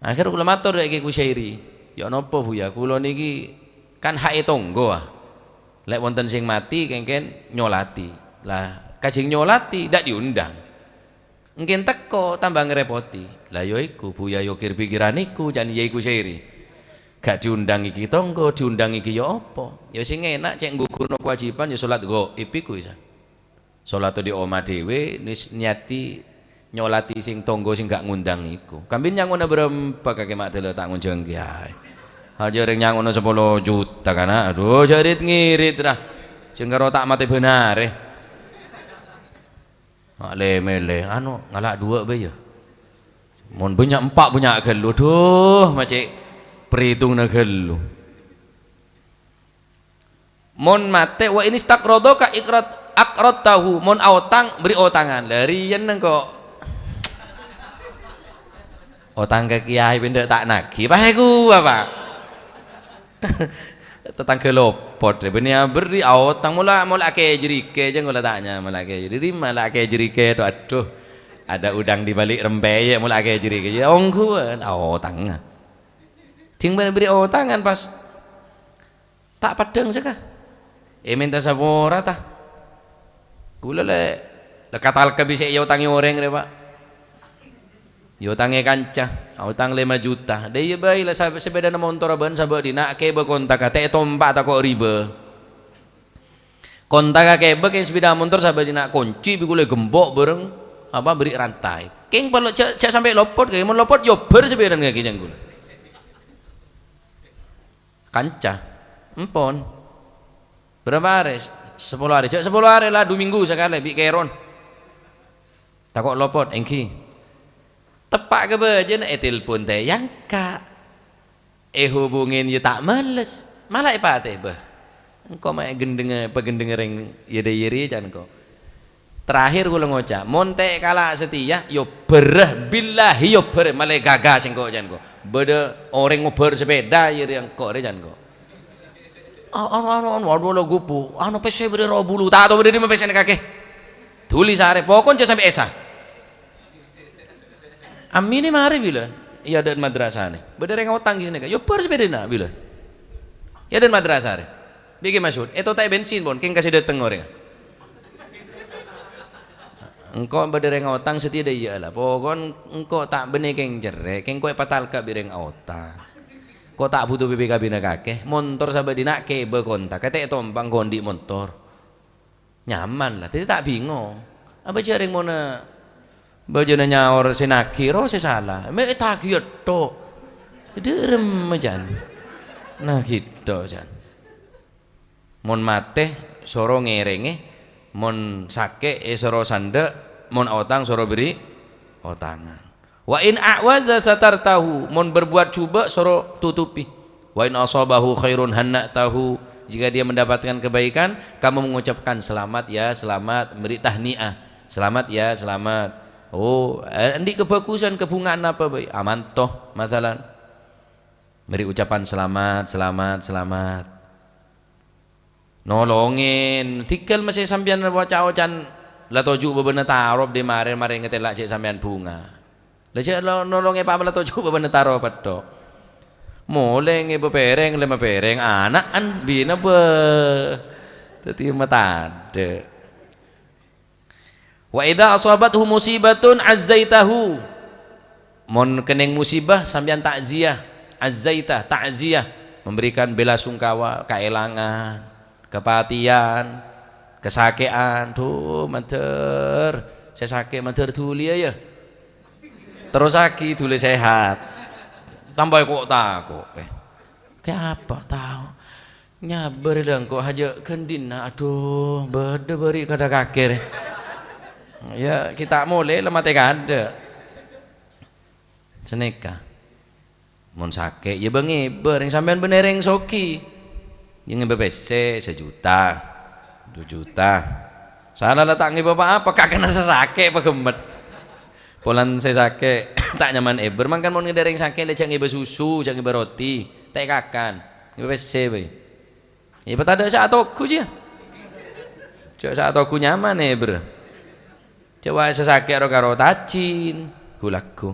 Akhèr kaulâ mator dâ' Kè Kusyairi, "Ya napa, Buya, kaulâ nèkè kan haè tonggo, ah. Lè' wonten sè matè, kèng-kèng nyolatè. Lah, kajhâng nyolatè, dâ' diundang. Engkèn teko, tamba ngarèpotè." "Lah, ya iku, Buya, ya kèr-pèkkèran iku, ca'na Kè Kusyairi. Ga' diundang ghi' tonggo, diundang ghi' ya apa? Ya sè ngèna' cè' nggughurno kawâjibhân, ya salat ghaib iku, Isa." Salat di omah dhewe, nis-, nyati nyolatè sing tonggo sing ga' ngundang iku. Kambin nyangona bârâmpa kakè ma' dâlâ ta' ngonjhâng kèyaè. Aja rèng nyangona sapolo juta kana'. Aduh, jhâ' rit-ngirit, ra. Jhâ' karo ta' matè bânarè. Ma' lè-mèlè, anu, ngala' duwâ' bhâi, ya. Mon bânnya' empa' bânnya' ghâllu. Aduh, ma' cè' paritongnga ghâllu. Mon matè, "Wa in istaqradaka iqrad-, aqradtahu," mon aotang, bâri' otangan. Lah, rèya nengko'. Otang ka kèyaè bhendhâ ta' naghi, pas èku apa? Tatangghâ lopot, bânnè abâri' aotang, mola, mola akèjhârikè, jhâ' ngola tanya, mola akèjhâri-, rima la akèjhârikè, to, aduh, ada udang di balik rempeyek, mola akèjhârikè, ya, ongghuwân, aotang. Jhâng bâri' otangan pas. Ta' peddhâng sèka. È, mènta sapora, ta? Kaulâ lè, lè katal kabbhi sè èotangè orèng rè, Pa'. Èotangè kanca, aotang lèma juta. Dâ' iyâ bhâi la sa-, sapèdana montor bân sabâ' dinna', kèbâ kontaka, ta' ètompa tako' riba. Kontaka kèbâ kèng sapèda montor sabâ' dinna', konci bi' kaulâ gembok bhâreng, apa, bâri' rantai. Kèng parlo jhâ', jhâ' sampè' lopot, kèng mon lopot, yobhâr sapèdana kakè jhâng kaulâ. Kanca. Empon. Bârâmpa arè? Sapolo arè. Jhâ' sapolo arè la, du minggu sakalè, bi' kèron. Tako' lopot, èngghi. Teppa' ka bâjâna, ètelpon ta' èangka'. Èhubungin ya ta' males. Mala èpatè, "Bâh, engko' ma' èghendhengnga, pagendhengnga rèng yâ dâ' iyâ rèya," can ko. Terakhir kaulâ ngoca', "Mon ta' kala satèya, yobhârâ, billahi yobhârâ, malè ghâghâ sèngko'," can ko. Bâdâ orèng ngobhâr sapèda, iyâ rèya engko' rè, can ko. A-, anu, anu, anu, adu, la gupu, anu, pèssè bâdâ rowa bulu, ta' tao bâdâ dimma pèssèna kakè. Dhuli sarè, pokon jhâ' sampè' Esa. Aminè marè bilâ, è adâ'na madrasana. Bâdâ rèng otang ghi' sanèka, yobhâr sapèdana bilâ. È adâ'na madrasa rè. Bi' Kè Masyhur, ètotaè bensin, pon, kèng kasè dâteng orèng. Engko' bâdâ rèng otang satèya dâ' iyâ la. Pokon engko' ta' bânnè kèng cerrè', kèng ko' èpatalka' bi' rèng otang. Ko' ta' bhuto B P K B-na kakè, montor sabâ' dinna' kèbâ kontaka, ta' ètompa engko' andi' montor. Nyaman la, dhâddhi ta' bingong. Apa jhâ' rèng monna bâjâna nyaor sè naghi, rowa sè sala. Mè' ètaghi ètto'. Dhârem, can. Naghi ètto', can. Mon matè, soro ngèrèngè. Mon sakè', èsoro sandhâ'. Mon aotang, soro bâri' otangan. "Wa in a'waza satartahu," mon berbuat jhubâ', soro tutupi. "Wa in asabahu khairun hanna'tahu," jika dia mendapatkan kebaikan, kamu mengucapkan, "Selamat ya, selamat," mèri tahniah. "Selamat ya, selamat." Oh, eh, andi' kebhâghusân, kabhungaan napa bhâi? Amanto, masalan. Mèri ucapan, "Selamat, selamat, selamat." Nolongè, tèngghâl mèsè sampèyan wa-, ca-oca'an la toju' bâbâna taro, dhâddhi marè-marè ngatèla' jhâ' sampèyan bhunga. La jhâ' lo-, nolongè pa-, la toju' bâbâna taro pettho'. Molè ngèbâ pèrèng, lèma pèrèng, ana'an, bina bâ. Dhâddhi matadâ'. "Wa idza asabathu musibatun azzaitahu." Mon kennèng musibah, sampèyan takziah, azzaita, takziah, memberikan bela sungkawa, kaèlangan, kapatèyan, kasakè'an, "Dhu, mandhâr, sè sakè' mandhâr dhuli, yâ. Terrossaghi dhuli sehat." Tambâi ko'-tako', eh. Kè apa? Tao. Nyabâr la engko' hajâ' ghândhina, adhu, bâdâ bâri' kadhâ' kakè rè. Ya, kita molè la matè kaadâ'. Sanèka. Mon sakè', ya bâ-ngibâ, rèng sampèyan bânnè rèng soghi. Ya ngibâ pèssè sajuta, du juta. Sala la ta' ngibâ pa-apa, kakana sè sakè' paghemmet. Polana sè sakè' ta' nyaman èbâr, mangkana mon ngendâ' rèng sakè' la jhâ' ngibâ susu, jhâ' ngibâ roti, ta' èkakan. Ngibâ pèssè bhâi. Ya, patadâ' sè atoghu, jiyâ. Jhâ' sè atoghu nyaman, è, bro. Jhâ' wae sè sakè' ro-karo tajin, ghu-lagghu.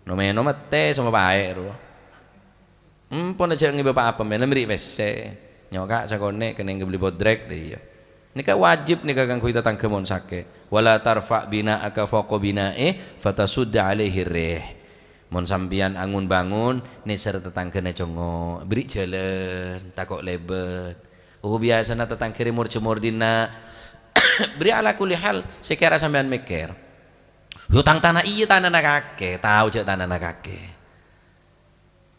No-mèno mètè, sè mapaè' ro. Empon jhâ' ngibâ pa-apa, mèna mèrri' pèssè. Nyoka' sakonè' kennèng èbelli bodrek, dâ' iyâ. Nèka wajib nèka kaangghuy tatangghâ mon sakè'. "Wala tarfa' bina'aka fawqa bina'ihi, fatasudda 'alaihi rih." Mon sampèyan angon-bangon, nèsèr tatangghâna congo', bherri' jhâlân, tako' lèbât. Oh, biyasana tatangghâ rè mor-jhâmor dinna'. Bherri' ala kulli hal, sè kèra sampèyan mèkkèr. Yo, tang tana iyâ tanana kakè, tao jhâ' tanana kakè.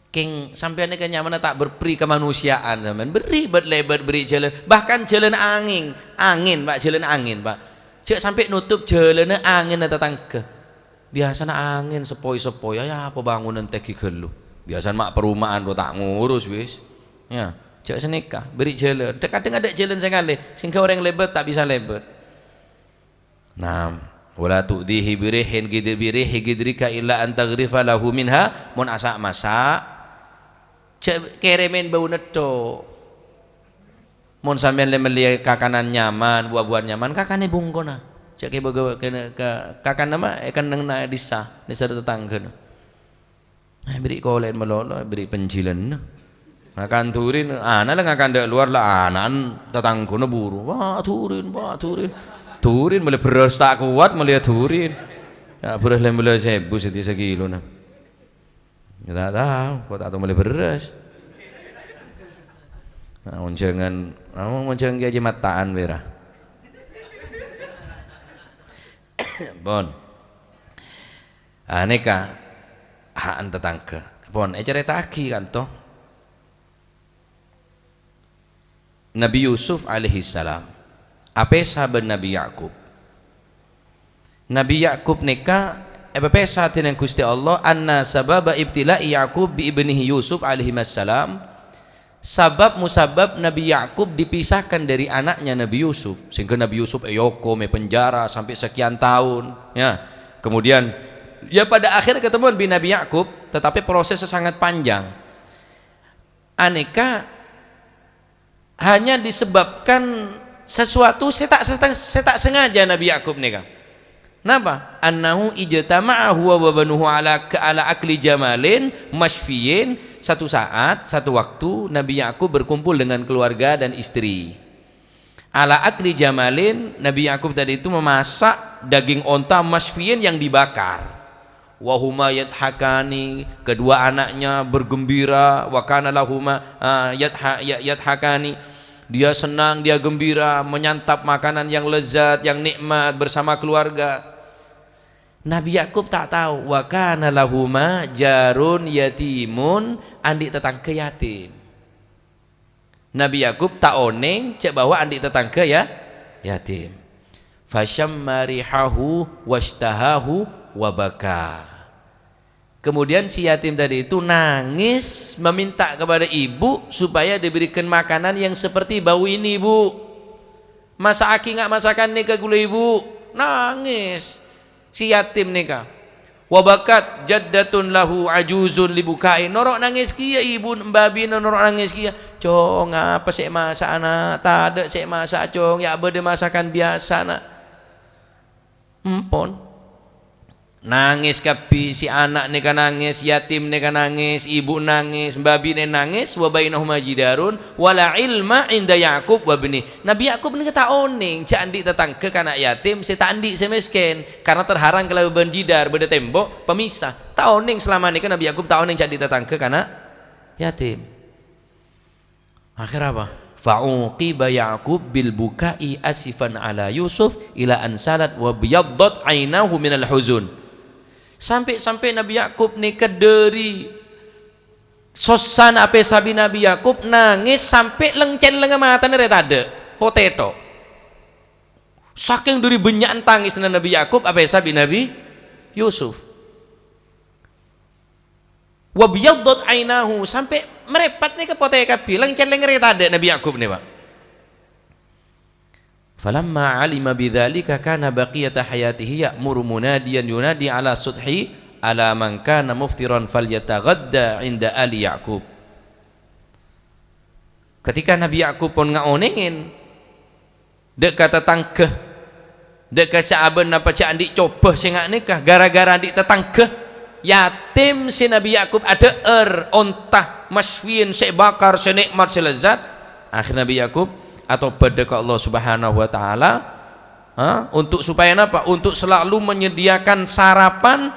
Kèng sampèyan nèka nyamana ta' berperi kemanusiaan sampèyan. Bherri' bât-lèbât, bherri' jhâlân, bahkan jhâlân angèn, angèn, Pak, jhâlân angèn, Pak. Jhâ' sampè' notop jhâlânna angènna tatangghâ. Biyasana angèn seppoy-seppoy, ya apa bangunan tèngghi ghâllu. Biyasana ma' perumahan ro ta' ngurus wis. Ya, jhâ' sanèka, bherri' jhâlân. Kadhâng adâ' jhâlân sè ngalè, sehingga orèng lèbât ta' bisa lèbât. Naam. "Wala tu'dhihi birihin gidri-, birihi gidrika illa an taghrifa lahu minha," mon asa'-masa', jhâ' kèrèmèn bâuna tho'. Mon sampèyan lè-, mellèya kakanan nyaman, bu-abuwân nyaman, kakanè bungkona. Jhâ' kè bâgâ-, kènè-, ka-, kakanna ma' èkennengnga è dhisa, nèsèr tatangghâna. Eh, bherri' kolè'en malolo, bherri' penjilanna. Ngakan durin, ana' la ngakan dâ' lowar, la ana'na tatangghâna buru. "Wah, durin, wah, durin." Durin, mellè bherrâs ta' kowat, mellè durin. Ya, bherrâs lèma bellâs èbu sè sakilona. Ya, ta' tao, kok ta' tao mellè bherrâs. Nah, mon jhângan, mon jhângan kèya mata'an, wèra. Pon. Ah, nèka ha'an tatangghâ. Pon, ècarèta'aghi kanto. Nabi Yusuf alaihissalam apèsa bân Nabi Yakub. Nabi Yakub nèka èpapèsa dâ' neng Ghustè Allah, anna sababa ibtila'i Yakub bi ibnihi Yusuf alaihimassalam, sabab musabab Nabi Yakub dipisahkan dari anaknya Nabi Yusuf, sehingga Nabi Yusuf èokom, èpenjara sampai sekian tahun, ya. Kemudian, ya, pada akhirnya ketemuan bi Nabi Yakub, tetapi prosesnya sangat panjang. Anèka hanya disebabkan sesuatu sè ta', sè ta', sè ta' sengaja Nabi Yakub nèka. Napa? "Annahu ijtama'a huwa wa banuhu ala, ala akli jamalin masyfiyin." Satu saat, satu waktu, Nabi Yakub berkumpul dengan keluarga dan istri. Ala akli jamalin, Nabi Yakub tadi itu memasak daging onta masyfiyin yang dibakar. "Wa huma yadhakani," kedua anaknya bergembira, "wa kana lahuma, ah, yadha-, ya-, yadhakani." Dia senang, dia gembira, menyantap makanan yang lezat, yang nikmat bersama keluarga. Nabi Yakub ta' tao, "Wa kana lahuma jarun yatimun," andi' tatangghâ yatim. Nabi Yakub ta' onèng jhâ' bahwa andi' tatangghâ ya, yatim. "Fasyamma rihahu washtahahu wa baka." Kemudian si yatim tadi itu nangis meminta kepada ibu supaya diberikan makanan yang seperti bau ini, Bu. "Masa'aghi nga' masakan nèka ghulâ, Ibu." Nangis si yatim nèka. "Wa bakat jaddatun lahu ajuzun libukai." Noro' nangis kèya ibu, mbabina noro' nangis kèya. "Cong, apa sè èmasa'a, Na'? Tadâ' sè èmasa'a, Cong. Ya' bâdâ masakan biyasa, Na'." Empon. Nangis kabbhi, si ana' nèka nangis, yatim nèka nangis, ibu nangis, mbabina nangis, "Wa bainahuma jidarun, wa la ilma inda Ya'qub wa bni." Nabi Yakub nèka ta' onèng jhâ' andi' tatangghâ kana' yatim sè ta' andi' sè mèskèn, karena terhalang kalabân jidar, bâdâ tembok pemisah. Ta' onèng salama nèka Nabi Yakub ta' onèng jhâ' andi' tatangghâ kana' yatim. Akhèr apa? "Fa'uqiba Ya'qub bil buka'i asifan ala Yusuf ila an salat wa biyaddat ainahu minal huzun." Sampè'-sampè' Nabi Yakub nèka dâri sossana apèsa bi' Nabi Yakub nangès sampè' leng-cèllengnga matana rè tadâ', potè tho'. Sakèng dhâri bânnya'na tangèsna Nabbhi Yakub, apèsa bi' Nabbhi Yusuf. "Wa biyaddat ainahu," sampè' marèpet nèka potè kabbhi, lèng-cèlèng rè tadâ' Nabbhi Yakub nèka, Pak. "Falamma alima bidzalika kana baqiyata hayatihi ya'muru munadiyan yunadi ala suthihi, 'Ala man kana muftiran falyataghadda 'inda ali Ya'qub.'" Ketika Nabbhi Yakub pon ngaonèngè dâ' ka tatangghâ, dâ' ka sè abâ'na pajhât andi' cobâ sè nga' nèka, gara-gara andi' tatangghâ yatim sè Nabbhi Yakub adhâ'âr onta, masyfiyin, sè èbakar, sè nè'mat, sè lezzat. Akhèrra Nabbhi Yakub atobât dâ' ka Allah Subhanahu wa Ta'ala, ha, untuk supaya napa? Untuk selalu menyediakan sarapan.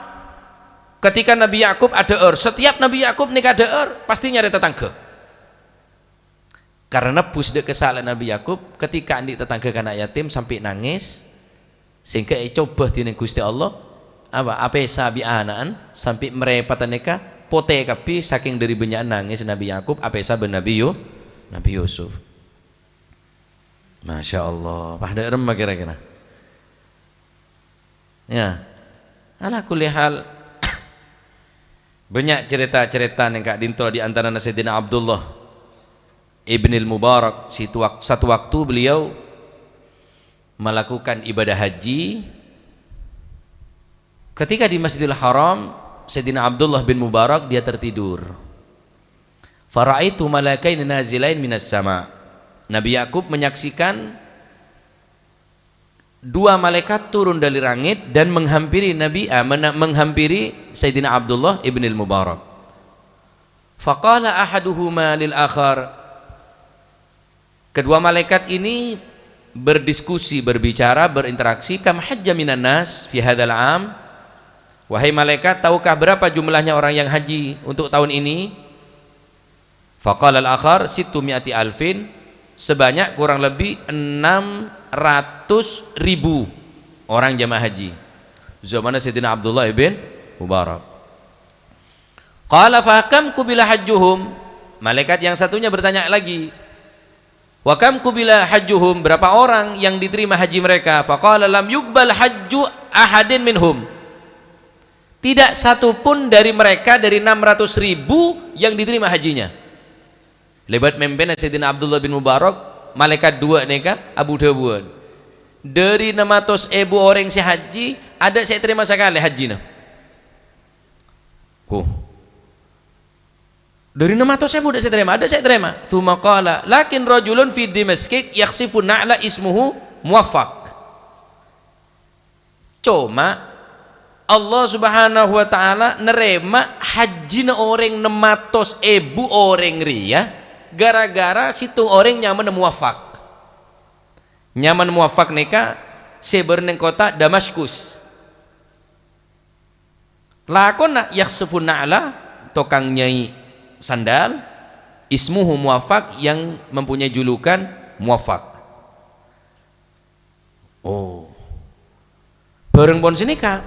Ketika Nabbhi Yakub adhâ'âr, setiap Nabbhi Yakub nèka adhâ'âr, pastè nyarè tatangghâ. Karena nebbhus dâ' ka salaèn Nabbhi Yakub, ketika andi' tatangghâ kana' yatim sampè' nangès, sehingga ècobâ dhinèng Ghustè Allah, apa, apèsa bi' ana'na, sampè' marèpet nèka potè kabbhi, sakèng dhâri bânnya'na nangès Nabbhi Yakub, apèsa bân Nabbhi Yu-, Nabbhi Yusuf. Masya Allah, padâ remma kira-kira. Ya. Ala kulli hal, bânnya' carèta-carèta nèng ka'dinto, di antarana Sayyidina Abdullah Ibnil Mubarak, situ wak-, satu waktu beliau melakukan ibadah haji. Ketika di Masjidil Haram, Sayyidina Abdullah bin Mubarak, dia tertidur. "Fara'aitu malakaini nazilain minas sama." Nabbhi Yakub menyaksikan dua malaikat turun dari langit dan menghampiri Nabbhi, ah, mena-, menghampiri Sayyidina Abdullah ibnil Mubarak. Faqala ahaduhuma lil akhar. Kedua malaikat ini berdiskusi, berbicara, berinteraksi, "Kam hajja minan nas fi hadzal 'am?" "Wahai malaikat, tahukah berapa jumlahnya orang yang haji untuk tahun ini?" Faqala al-akhar, "Sittu mi'ati alfin," sebanyak kurang lebih enam ratus ribu orang jamaah haji zamanna Sayyidina Abdullah ibn Mubarak. Qala, "Fa kam qubila hajjuhum?" Malaikat yang satunya bertanya lagi, "Wa kam qubila hajjuhum?" Berapa orang yang diterima haji mereka? Faqala, "Lam yuqbal hajju ahadin minhum." Tidak satu pun dari mereka, dari enam ratus ribu, yang diterima hajinya. Lèbât mèmpèna Sayyidina Abdullah bin Mubarak, malaikat duwâ' nèka abu-dhâbuwân, "Dhâri ennem atos èbu orèng sè haji, adâ' sè ètarèma sakalè hajina." Huh. "Dhâri ennem atos èbu adâ' sè ètarèma, adâ' sè ètarèma." Tsumma qala, "Lakin rajulun fi Dimasyq yakhsifu na'la ismuhu Muwaffaq." Coma, Allah Subhanahu wa Ta'ala narèma hajjina orèng ennem atos èbu orèng rèya gara-gara sèttong orèng nyamana Muwaffaq. Nyamana Muwaffaq nèka sè bârnèng kottha Damaskus. Lakona yakhsifu na'la, tokang nyai sandal, ismuhu Muwaffaq, yang mempunyai julukan Muwaffaq. Oh. Bhâreng pon sanèka,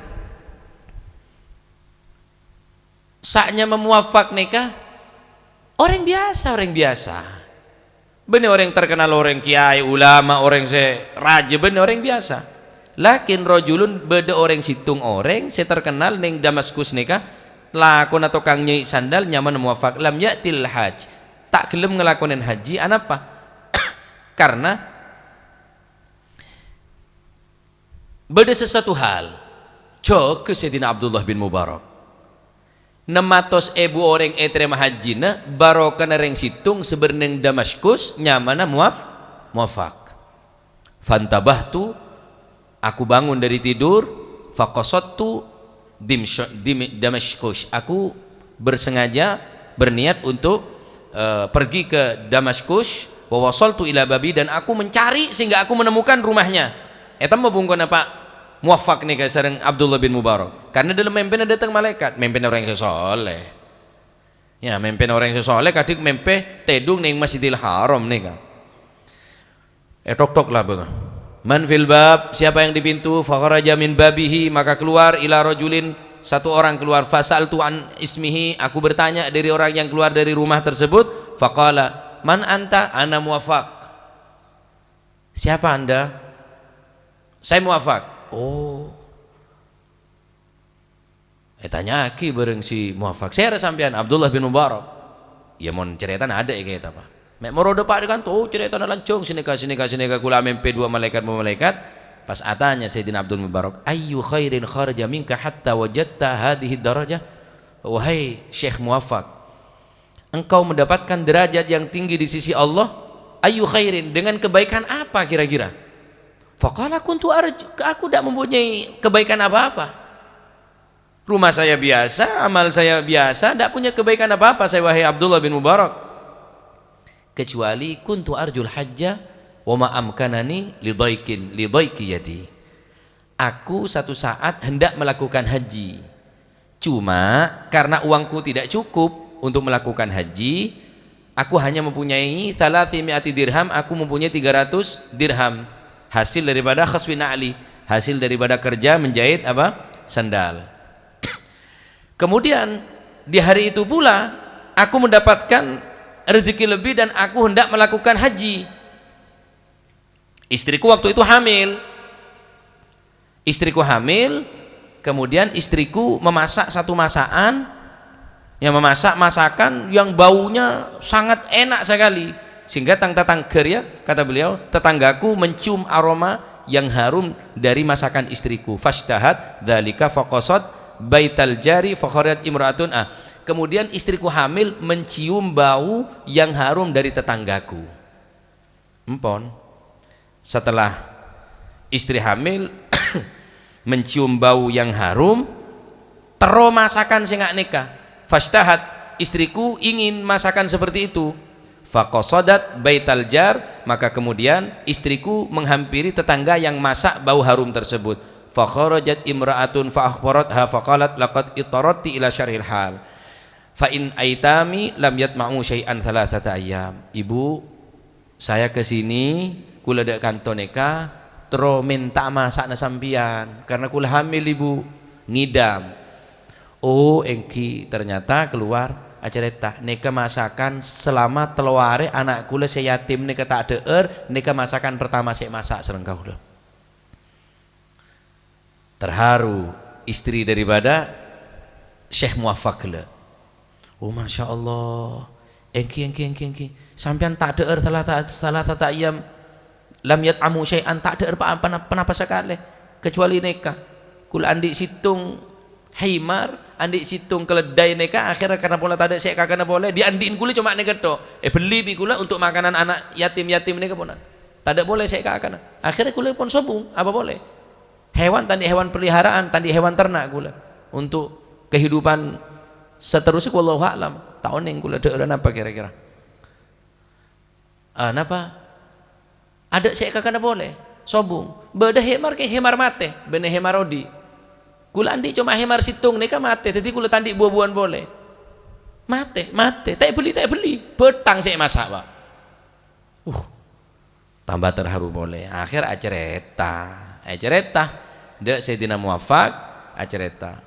sè nyama Muwaffaq nèka orèng biyasa, orèng biyasa. Bânnè orèng terkenal, orèng kèyaè, ulama, orèng sè rajâ, bânnè orèng biyasa. Lakin rajulun, bâdâ orèng sèttong orèng sè terkenal nèng Damaskus nèka, lakona tokang nyai sandal, nyamana Muwaffaq, lam ya'til hajj. Ta' ghellem ngalakonè haji, anapa? Karena bâdâ sasuatu hal, jâgâ Sayyidina Abdullah bin Mubarak. Ennem atos èbu orèng ètarèma hajjina, barokana rèng sèttong sè bârnèng Damaskus, nyamana Muwaf-, Muwaffaq. Fantabahtu, aku bangun dari tidur, faqasadtu Dimsy-, Dim-, Damaskus. Aku bersengaja, berniat untuk, eh, pergi ke Damaskus, wa wasaltu ila babi, dan aku mencari sehingga aku menemukan rumahnya. Ètemmo bhungkona, Pak, Muwaffaq nèka sareng Abdullah bin Mubarak. Karena dâlem mèmpèna dâteng malaèkat, mèmpèna orèng sè soleh. Ya, mèmpèna orèng sè soleh kadhi mèmpè tèdung nèng Masjidil Haram nèka. Ètok-tok labângnga. "Man fil bab?" Siapa yang di pintu? Fakharaja min babihi, maka keluar, ila rajulin, satu orang keluar. Fasa'altu an ismihi, aku bertanya dari orang yang keluar dari rumah tersebut. Faqala, "Man anta?" "Ana Muwaffaq." "Siapa Anda?" Saya muwafaq. Oh. Ètanya'aghi bhâreng si muwafaq. "Sèra sampèyan?" "Abdullah bin Mubarak." Iyâ, mon carètana adâ' è kètab, a. Mè' moro dâpa' kan, oh, carètana lanjhâng, sanèka, sanèka, sanèka, kaulâ amèmpè dua malaèkat, dua malaèkat. Pas atanya Sayyidina Abdul Mubarak, "Ayyu khairin kharaja minka hatta wajadta hadhihi darajah?" Wahai Syekh Muwafaq, engkau mendapatkan derajat yang tinggi di sisi Allah. "Ayyu khairin, dengan kebaikan apa kira-kira?" Faqala, "Kuntu arju, aku tidak mempunyai kebaikan apa-apa. Rumah saya biasa, amal saya biasa, tidak punya kebaikan apa-apa saya, wahai Abdullah bin Mubarak. Kecuali kuntu arjul hajja wa ma amkanani li dhaikin, li dhaiki yadi." Aku satu saat hendak melakukan haji. Cuma karena uangku tidak cukup untuk melakukan haji, aku hanya mempunyai thalathimi'ati dirham, aku mempunyai tiga ratus dirham. Hasil daripada khaswi na'li, hasil daripada kerja menjahit apa? Sandal. Kemudian di hari itu pula aku mendapatkan rezeki lebih dan aku hendak melakukan haji. Istriku waktu itu hamil. Istriku hamil, kemudian istriku memasak satu masakan, yang memasak masakan yang baunya sangat enak sekali. Sehingga tang-, tatangghâ rèya, kata beliau, "Tetanggaku mencium aroma yang harum dari masakan istriku." Fashtahat dzalika faqasad baital jari fakharajat imra'atun. Ah, kemudian istriku hamil mencium bau yang harum dari tetanggaku. Empon. Setelah istri hamil mencium bau yang harum, terro masakan sè nga' nèka. Fashtahat, istriku ingin masakan seperti itu. Faqasadat baital jar, maka kemudian istriku menghampiri tetangga yang masak bau harum tersebut. Fakharajat imra'atun fa akhbaratha faqalat, "Laqad ittaradti ila syarhil hal. Fa in aitami lam yatma'u syai'an thalathata ayyam." "Ibu, saya ke sini, kaulâ dâ' kanto nèka, terro mènta'a masa'na sampèyan, karena kaulâ hamil, Ibu." Ngidam. Oh, èngghi, ternyata keluar acarèta, "Nèka masakan selama tello arè ana' kaulâ sè yatim nèka ta' dhâ'âr, nèka masakan pertama sè masa' sareng kaulâ." Terharu istri daripada Syekh Muwaffaq ghellâ'. "Oh, Masya Allah. Èngghi, èngghi, èngghi, èngghi. Sampèyan ta' dhâ'âr thalathata, thalathata ayyam lam yat'amu syai'an, ta' dhâ'âr pa-, pa-, ponapa sakalè, kecuali nèka. Kaulâ andi' sèttong himar, andi' sèttong keledai nèka, akhirnya karena pola tadâ' sè èkakana polè, diandi'in kaulâ coma nèka tho. Èbelli bi' kaulâ untuk makanan anak yatim-yatim nèka pona. Tadâ' polè sè èkakana. Akhirnya kaulâ pon sobung, apa polè?" Hewan, ta' andi' hewan peliharaan, ta' andi' hewan ternak kaulâ. Untuk kehidupan seterusnya, wallahu a'lam. Ta' onèng kaulâ dhâ'ârân apa kira-kira. Ah, napa? Adâ' sè èkakana polè. Sobung. Bâdâ hemar kè, hemar matè, bânnè hemar odi'. Kaulâ andi' coma hemar sèttong nèka matè, dhâddhi kaulâ ta' andi' bu-buwân polè. Matè, matè. Ta' èbelli, ta' èbelli. Bhâthang sè èmasa', Pak. Uh. Tamba terharu polè. Akhèr acarèta. Acarèta. Dâ' Sayyidina Muwaffaq acarèta.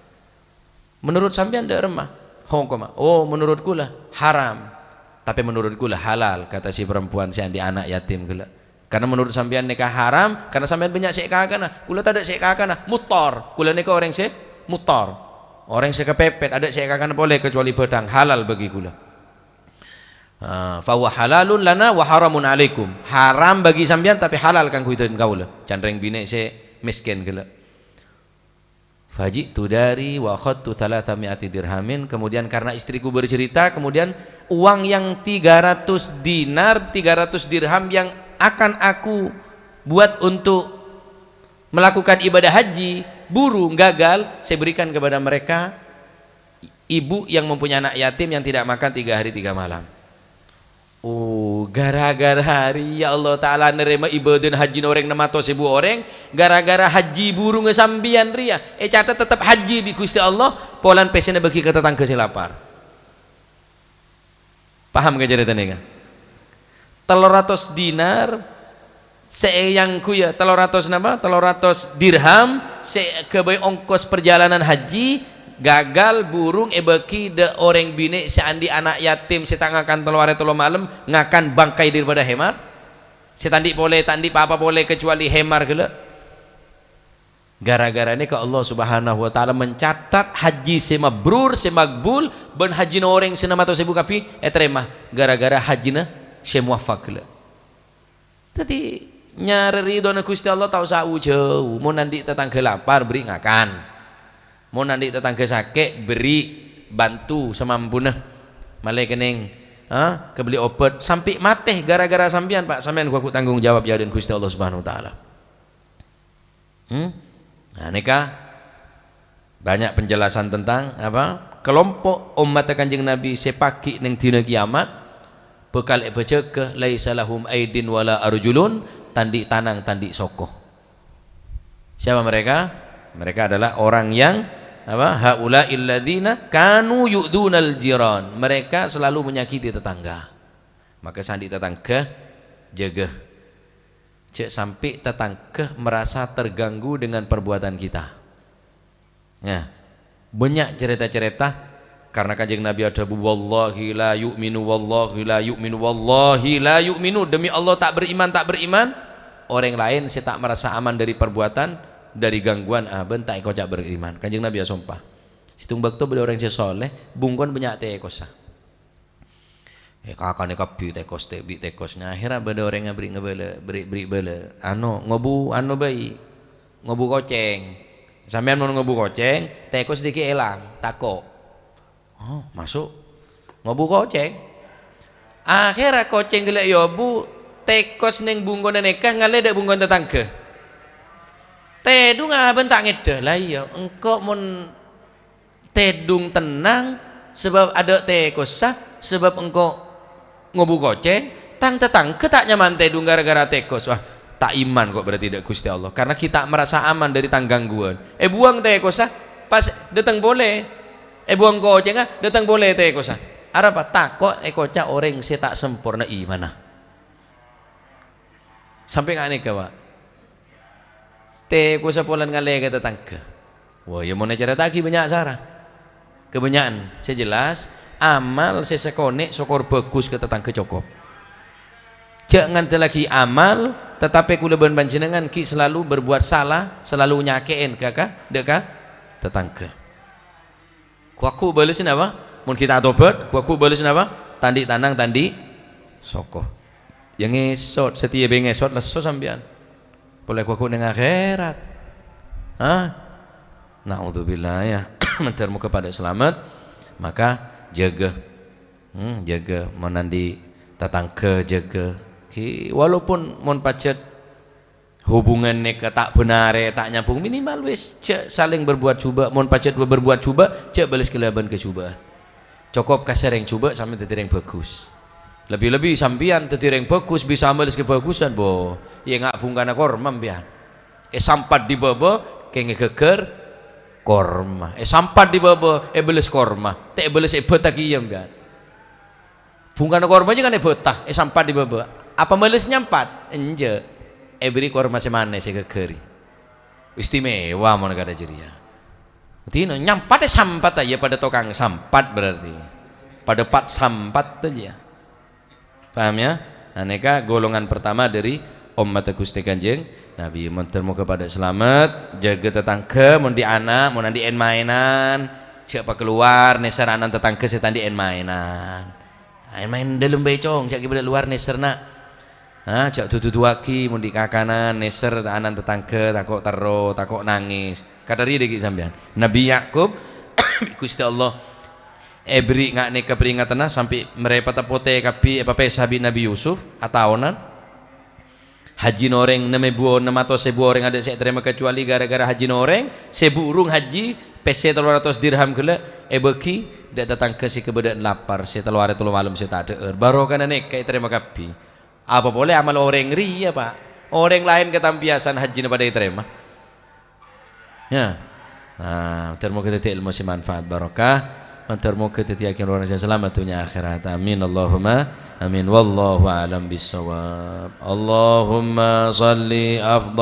"Menurut sampèyan dâ' remma hokomma?" "Oh, menurut kaulâ haram. Tapè menurut kaulâ halal," kata si perempuan sè andi' ana' yatim ghellâ'. "Karena menurut sampèyan nèka haram, karena sampèyan bânnya' sè èkakana. Kaulâ tadâ' sè èkakana. Muttor. Kaulâ nèka orèng sè muttor. Orèng sè kepepet, adâ' sè èkakana polè kecuali bhâthang. Halal bagi kaulâ." Ah, "Fahuwa halalun lana wa haramun alaikum." Haram bagi sampèyan, tapè halal kaangghuy dhân kaulâ. Can rèng binè' sè mèskèn ghellâ'. "Faji'tu dari wa akhadtu tsalatsa mi'ati dirhamin." Kemudian karena istriku bercerita, kemudian uang yang tiga ratus dinar, tiga ratus dirham yang akan aku buat untuk melakukan ibadah haji, burung, gagal, saya berikan kepada mereka. Ibu yang mempunyai anak yatim yang tidak makan tiga hari tiga malam. Oh, gara-gara rèya Allah Ta'ala narèma ibadana hajjina orèng ennem atos èbu orèng, gara-gara haji burungnga sampèyan rèya, ècatet tetep haji bi' Ghustè Allah, polana pèssèna bâgi ka tatangghâ sè lapar. Paham ka carètana, kan? Tello ratos dinar sè èangghuya, tello ratos napa? Tello ratos dirham sè èghâbây ongkos perjalanan haji, gagal, burung èbâgi dâ' orèng binè' sè andi' ana' yatim sè ta' ngakan tello arè tello malem, ngakan bangkai daripada hemar. Sè ta' andi' polè, ta' andi' pa-apa polè kecuali hemar ghellâ'. Gara-gara nèka Allah Subhanahu wa Ta'ala mencatat haji sè mabrur, sè makbul, bân hajina orèng sè namatos èbu kabbhi ètarèma gara-gara hajina sè muwaffaq ghellâ'. Dhâddhi, nyarè ridhona Ghustè Allah ta' osa jhâu-jhâu. Mon andi' tatangghâ lapar, bherri' ngakan. Mon andi' tatangghâ sakè', bherri' bantu samampuna. Malè kennèng, ha, kabelli obat. Sampè' matè gara-gara sampèyan, Pak. Sampèyan ghu-, ghu tanggung jawab è adâ'na Ghustè Allah Subhanahu wa Ta'ala. Hmm? Nah, nèka banyak penjelasan tentang apa? Kelompok ommatta Kanjeng Nabi sè pagghi' neng dina kiamat bhâkal èbhâjâgâ, "Laisa lahum aidin wala arjulun," ta' andi' tanang, ta' andi' soko. Siapa mereka? Mereka adalah orang yang apa? "Haula'il ladzina kanu yu'dzunal jiran." Mereka selalu menyakiti tetangga. Maka sè andi' tatangghâ, jâgâ. Jhâ' sampè' tatangghâ merasa terganggu dengan perbuatan kita. Nah, banyak cerita-cerita karena Kanjeng Nabi adhâbu, "Wallahi la yu'minu, wallahi la yu'minu, wallahi la yu'minu." Demi Allah, ta' beriman, ta' beriman. Orèng laèn sè ta' merasa aman dari perbuatan, dari gangguan, ah, bân ta' èkoca' beriman. Kanjeng Nabi asompa. Sèttong bâkto bâdâ orèng sè soleh, bungkona bânnya' tèkossa. Eh, kakanè kabbhi tèkos, tè-, bi' tèkos. Nah, akhèrra bâdâ orèng abri ngabâlâ, bri', bri' bâlâ. Ano, ngobu, ano bhâi. Ngobu kocèng. Sampèyan mon ngobu kocèng, tèkos dhiggi' èlang, tako'. Oh, maso'. Ngobu kocèng. Akhèrra kocèng ghellâ' èobu, tèkos neng bungkona nèka ngalè dâ' bungkona tatangghâ. Tèdhung abân ta' ngèdhâ. Lah iyâ, engko' mon tèdhung tennang, sabâb adâ' tèkossa, sabâb engko' ngobu kocèng, tang tatangghâ ta' nyaman tèdhung gara-gara tèkos. Wah, ta' iman ko' berarti dâ' Ghustè Allah. Karena ghi' ta' merasa aman dari tang gangguan. Èbuwâng tèkossa, pas dâteng polè. Èbuwâng kocèngnga, dâteng polè tèkossa. Arapa? Tako' èkoca' orèng sè ta' samporna imanna. Sampè' nga' nèka, Pak. Tèkossa polana ngalè ka tatangghâ. Wah, iyâ mon ècarèta'aghi bânnya' sara. Kabânnya'an, sè jelas, amal sè sakonè' sokor bhâghus ka tatangghâ cokop. Jhâ' ngandellaghi amal, tatapè kaulâ bân panjhennengngan ghi' salalu berbuat salah, salalu nyakè'è ka, ka, dâ' ka tatangghâ. Ghu-, ghu bâlessa napa? Mon ghi' ta' atobhât, ghu-, ghu bâlessa napa? Ta' andi' tanang, ta' andi' soko. Iyâ ngèsot, satèya bhâi ngèsot, lesso sampèyan. Polè ghu-, ghu neng akhèrat. Hah? Na'udzubillah, ya. Mandhâr moghâ padâ salamet. Maka jâgâ. Hmm, jâgâ. Mon andi' tatangghâ, jâgâ. Ghi-, walaupun mon pajhât hubungan nèka ta' bhânarè, ta' nyambhung, minimal wis jhâ' salèng berbuat jhubâ'. Mon pajhât berbuat jhubâ', jhâ' bâles kalabân kajhubâ'ân. Cokop ka sè rèng jhubâ' sampèyan dhâddhi rèng bhâghus. Lebbi-lebbi sampèyan dhâddhi rèng bhâghus bisa mabâles kabhâghusân, bo. Iyâ nga' bhungkana korma sampèyan. Èsampat è bâbâ, kèngèng ghâggâr korma. Èsampat è bâbâ, èbâles korma. Ta' èbâles èbhâta kèya sampèyan. Bhungkana korma jâ kan èbhâta, èsampat è bâbâ. Apa mabâles nyampat? Enjâ'. Èbherri' korma sè manès, sè ghâggâri. Istimewa mon kadhâ' jârèya. Dina nyampat èsampat, iyâ padâ tokang sampat berarti. Padâ pat sampat jâ. Paham ya? Nah, nèka golongan pertama dari ommatta Ghustè Kanjeng Nabi. Mandhâr moghâ padâ salamet, jâgâ tatangghâ, mon andi' ana', mon andi' èn-maènan, jhâ' pakalowar, nèser ana'na tatangghâ sè ta' andi' èn-maènan. Maèn-maèn dâlem bhâi, Cong, jhâ' ghi' bâdâ lowar nèserra. Ha, jhâ' du-duduwâghi mon andi' kakanan, nèser ana'na tatangghâ, tako' terro, tako' nangès. Kadhâri dhâggi' sampèyan. Nabi Yakub, Ghustè Allah èbherri' nga' nèka peringatanna sampè' marè pata potè kabbhi èpapèsa bi' Nabi Yusuf, ataonan. Hajjina orèng nem èbu, nem atos èbu orèng adâ' sè ètarèma, kacuali gara-gara hajjina orèng sè burung hajji, pèssè tello ratos dirham ghellâ' èbâghi dâ' tatangghâ sè kabâdâ'ân lapar, sè tello arè tello malem sè ta' dhâ'âr. Barokana nèka ètarèma kabbhi. Apa polè amal orèng rèya, Pak? Orèng laèn katambiyasan hajjina padâ ètarèma. Ya. Nah, mandhâr moghâ dhâddhi èlmo sè manfaat barokah. Mandhâr moghâ dhâddhi akhèr orèng sè salamet dhunnya akhèrat. Amin, Allahumma amin. Wallahu a'lam bissawab. Allahumma shalli afdal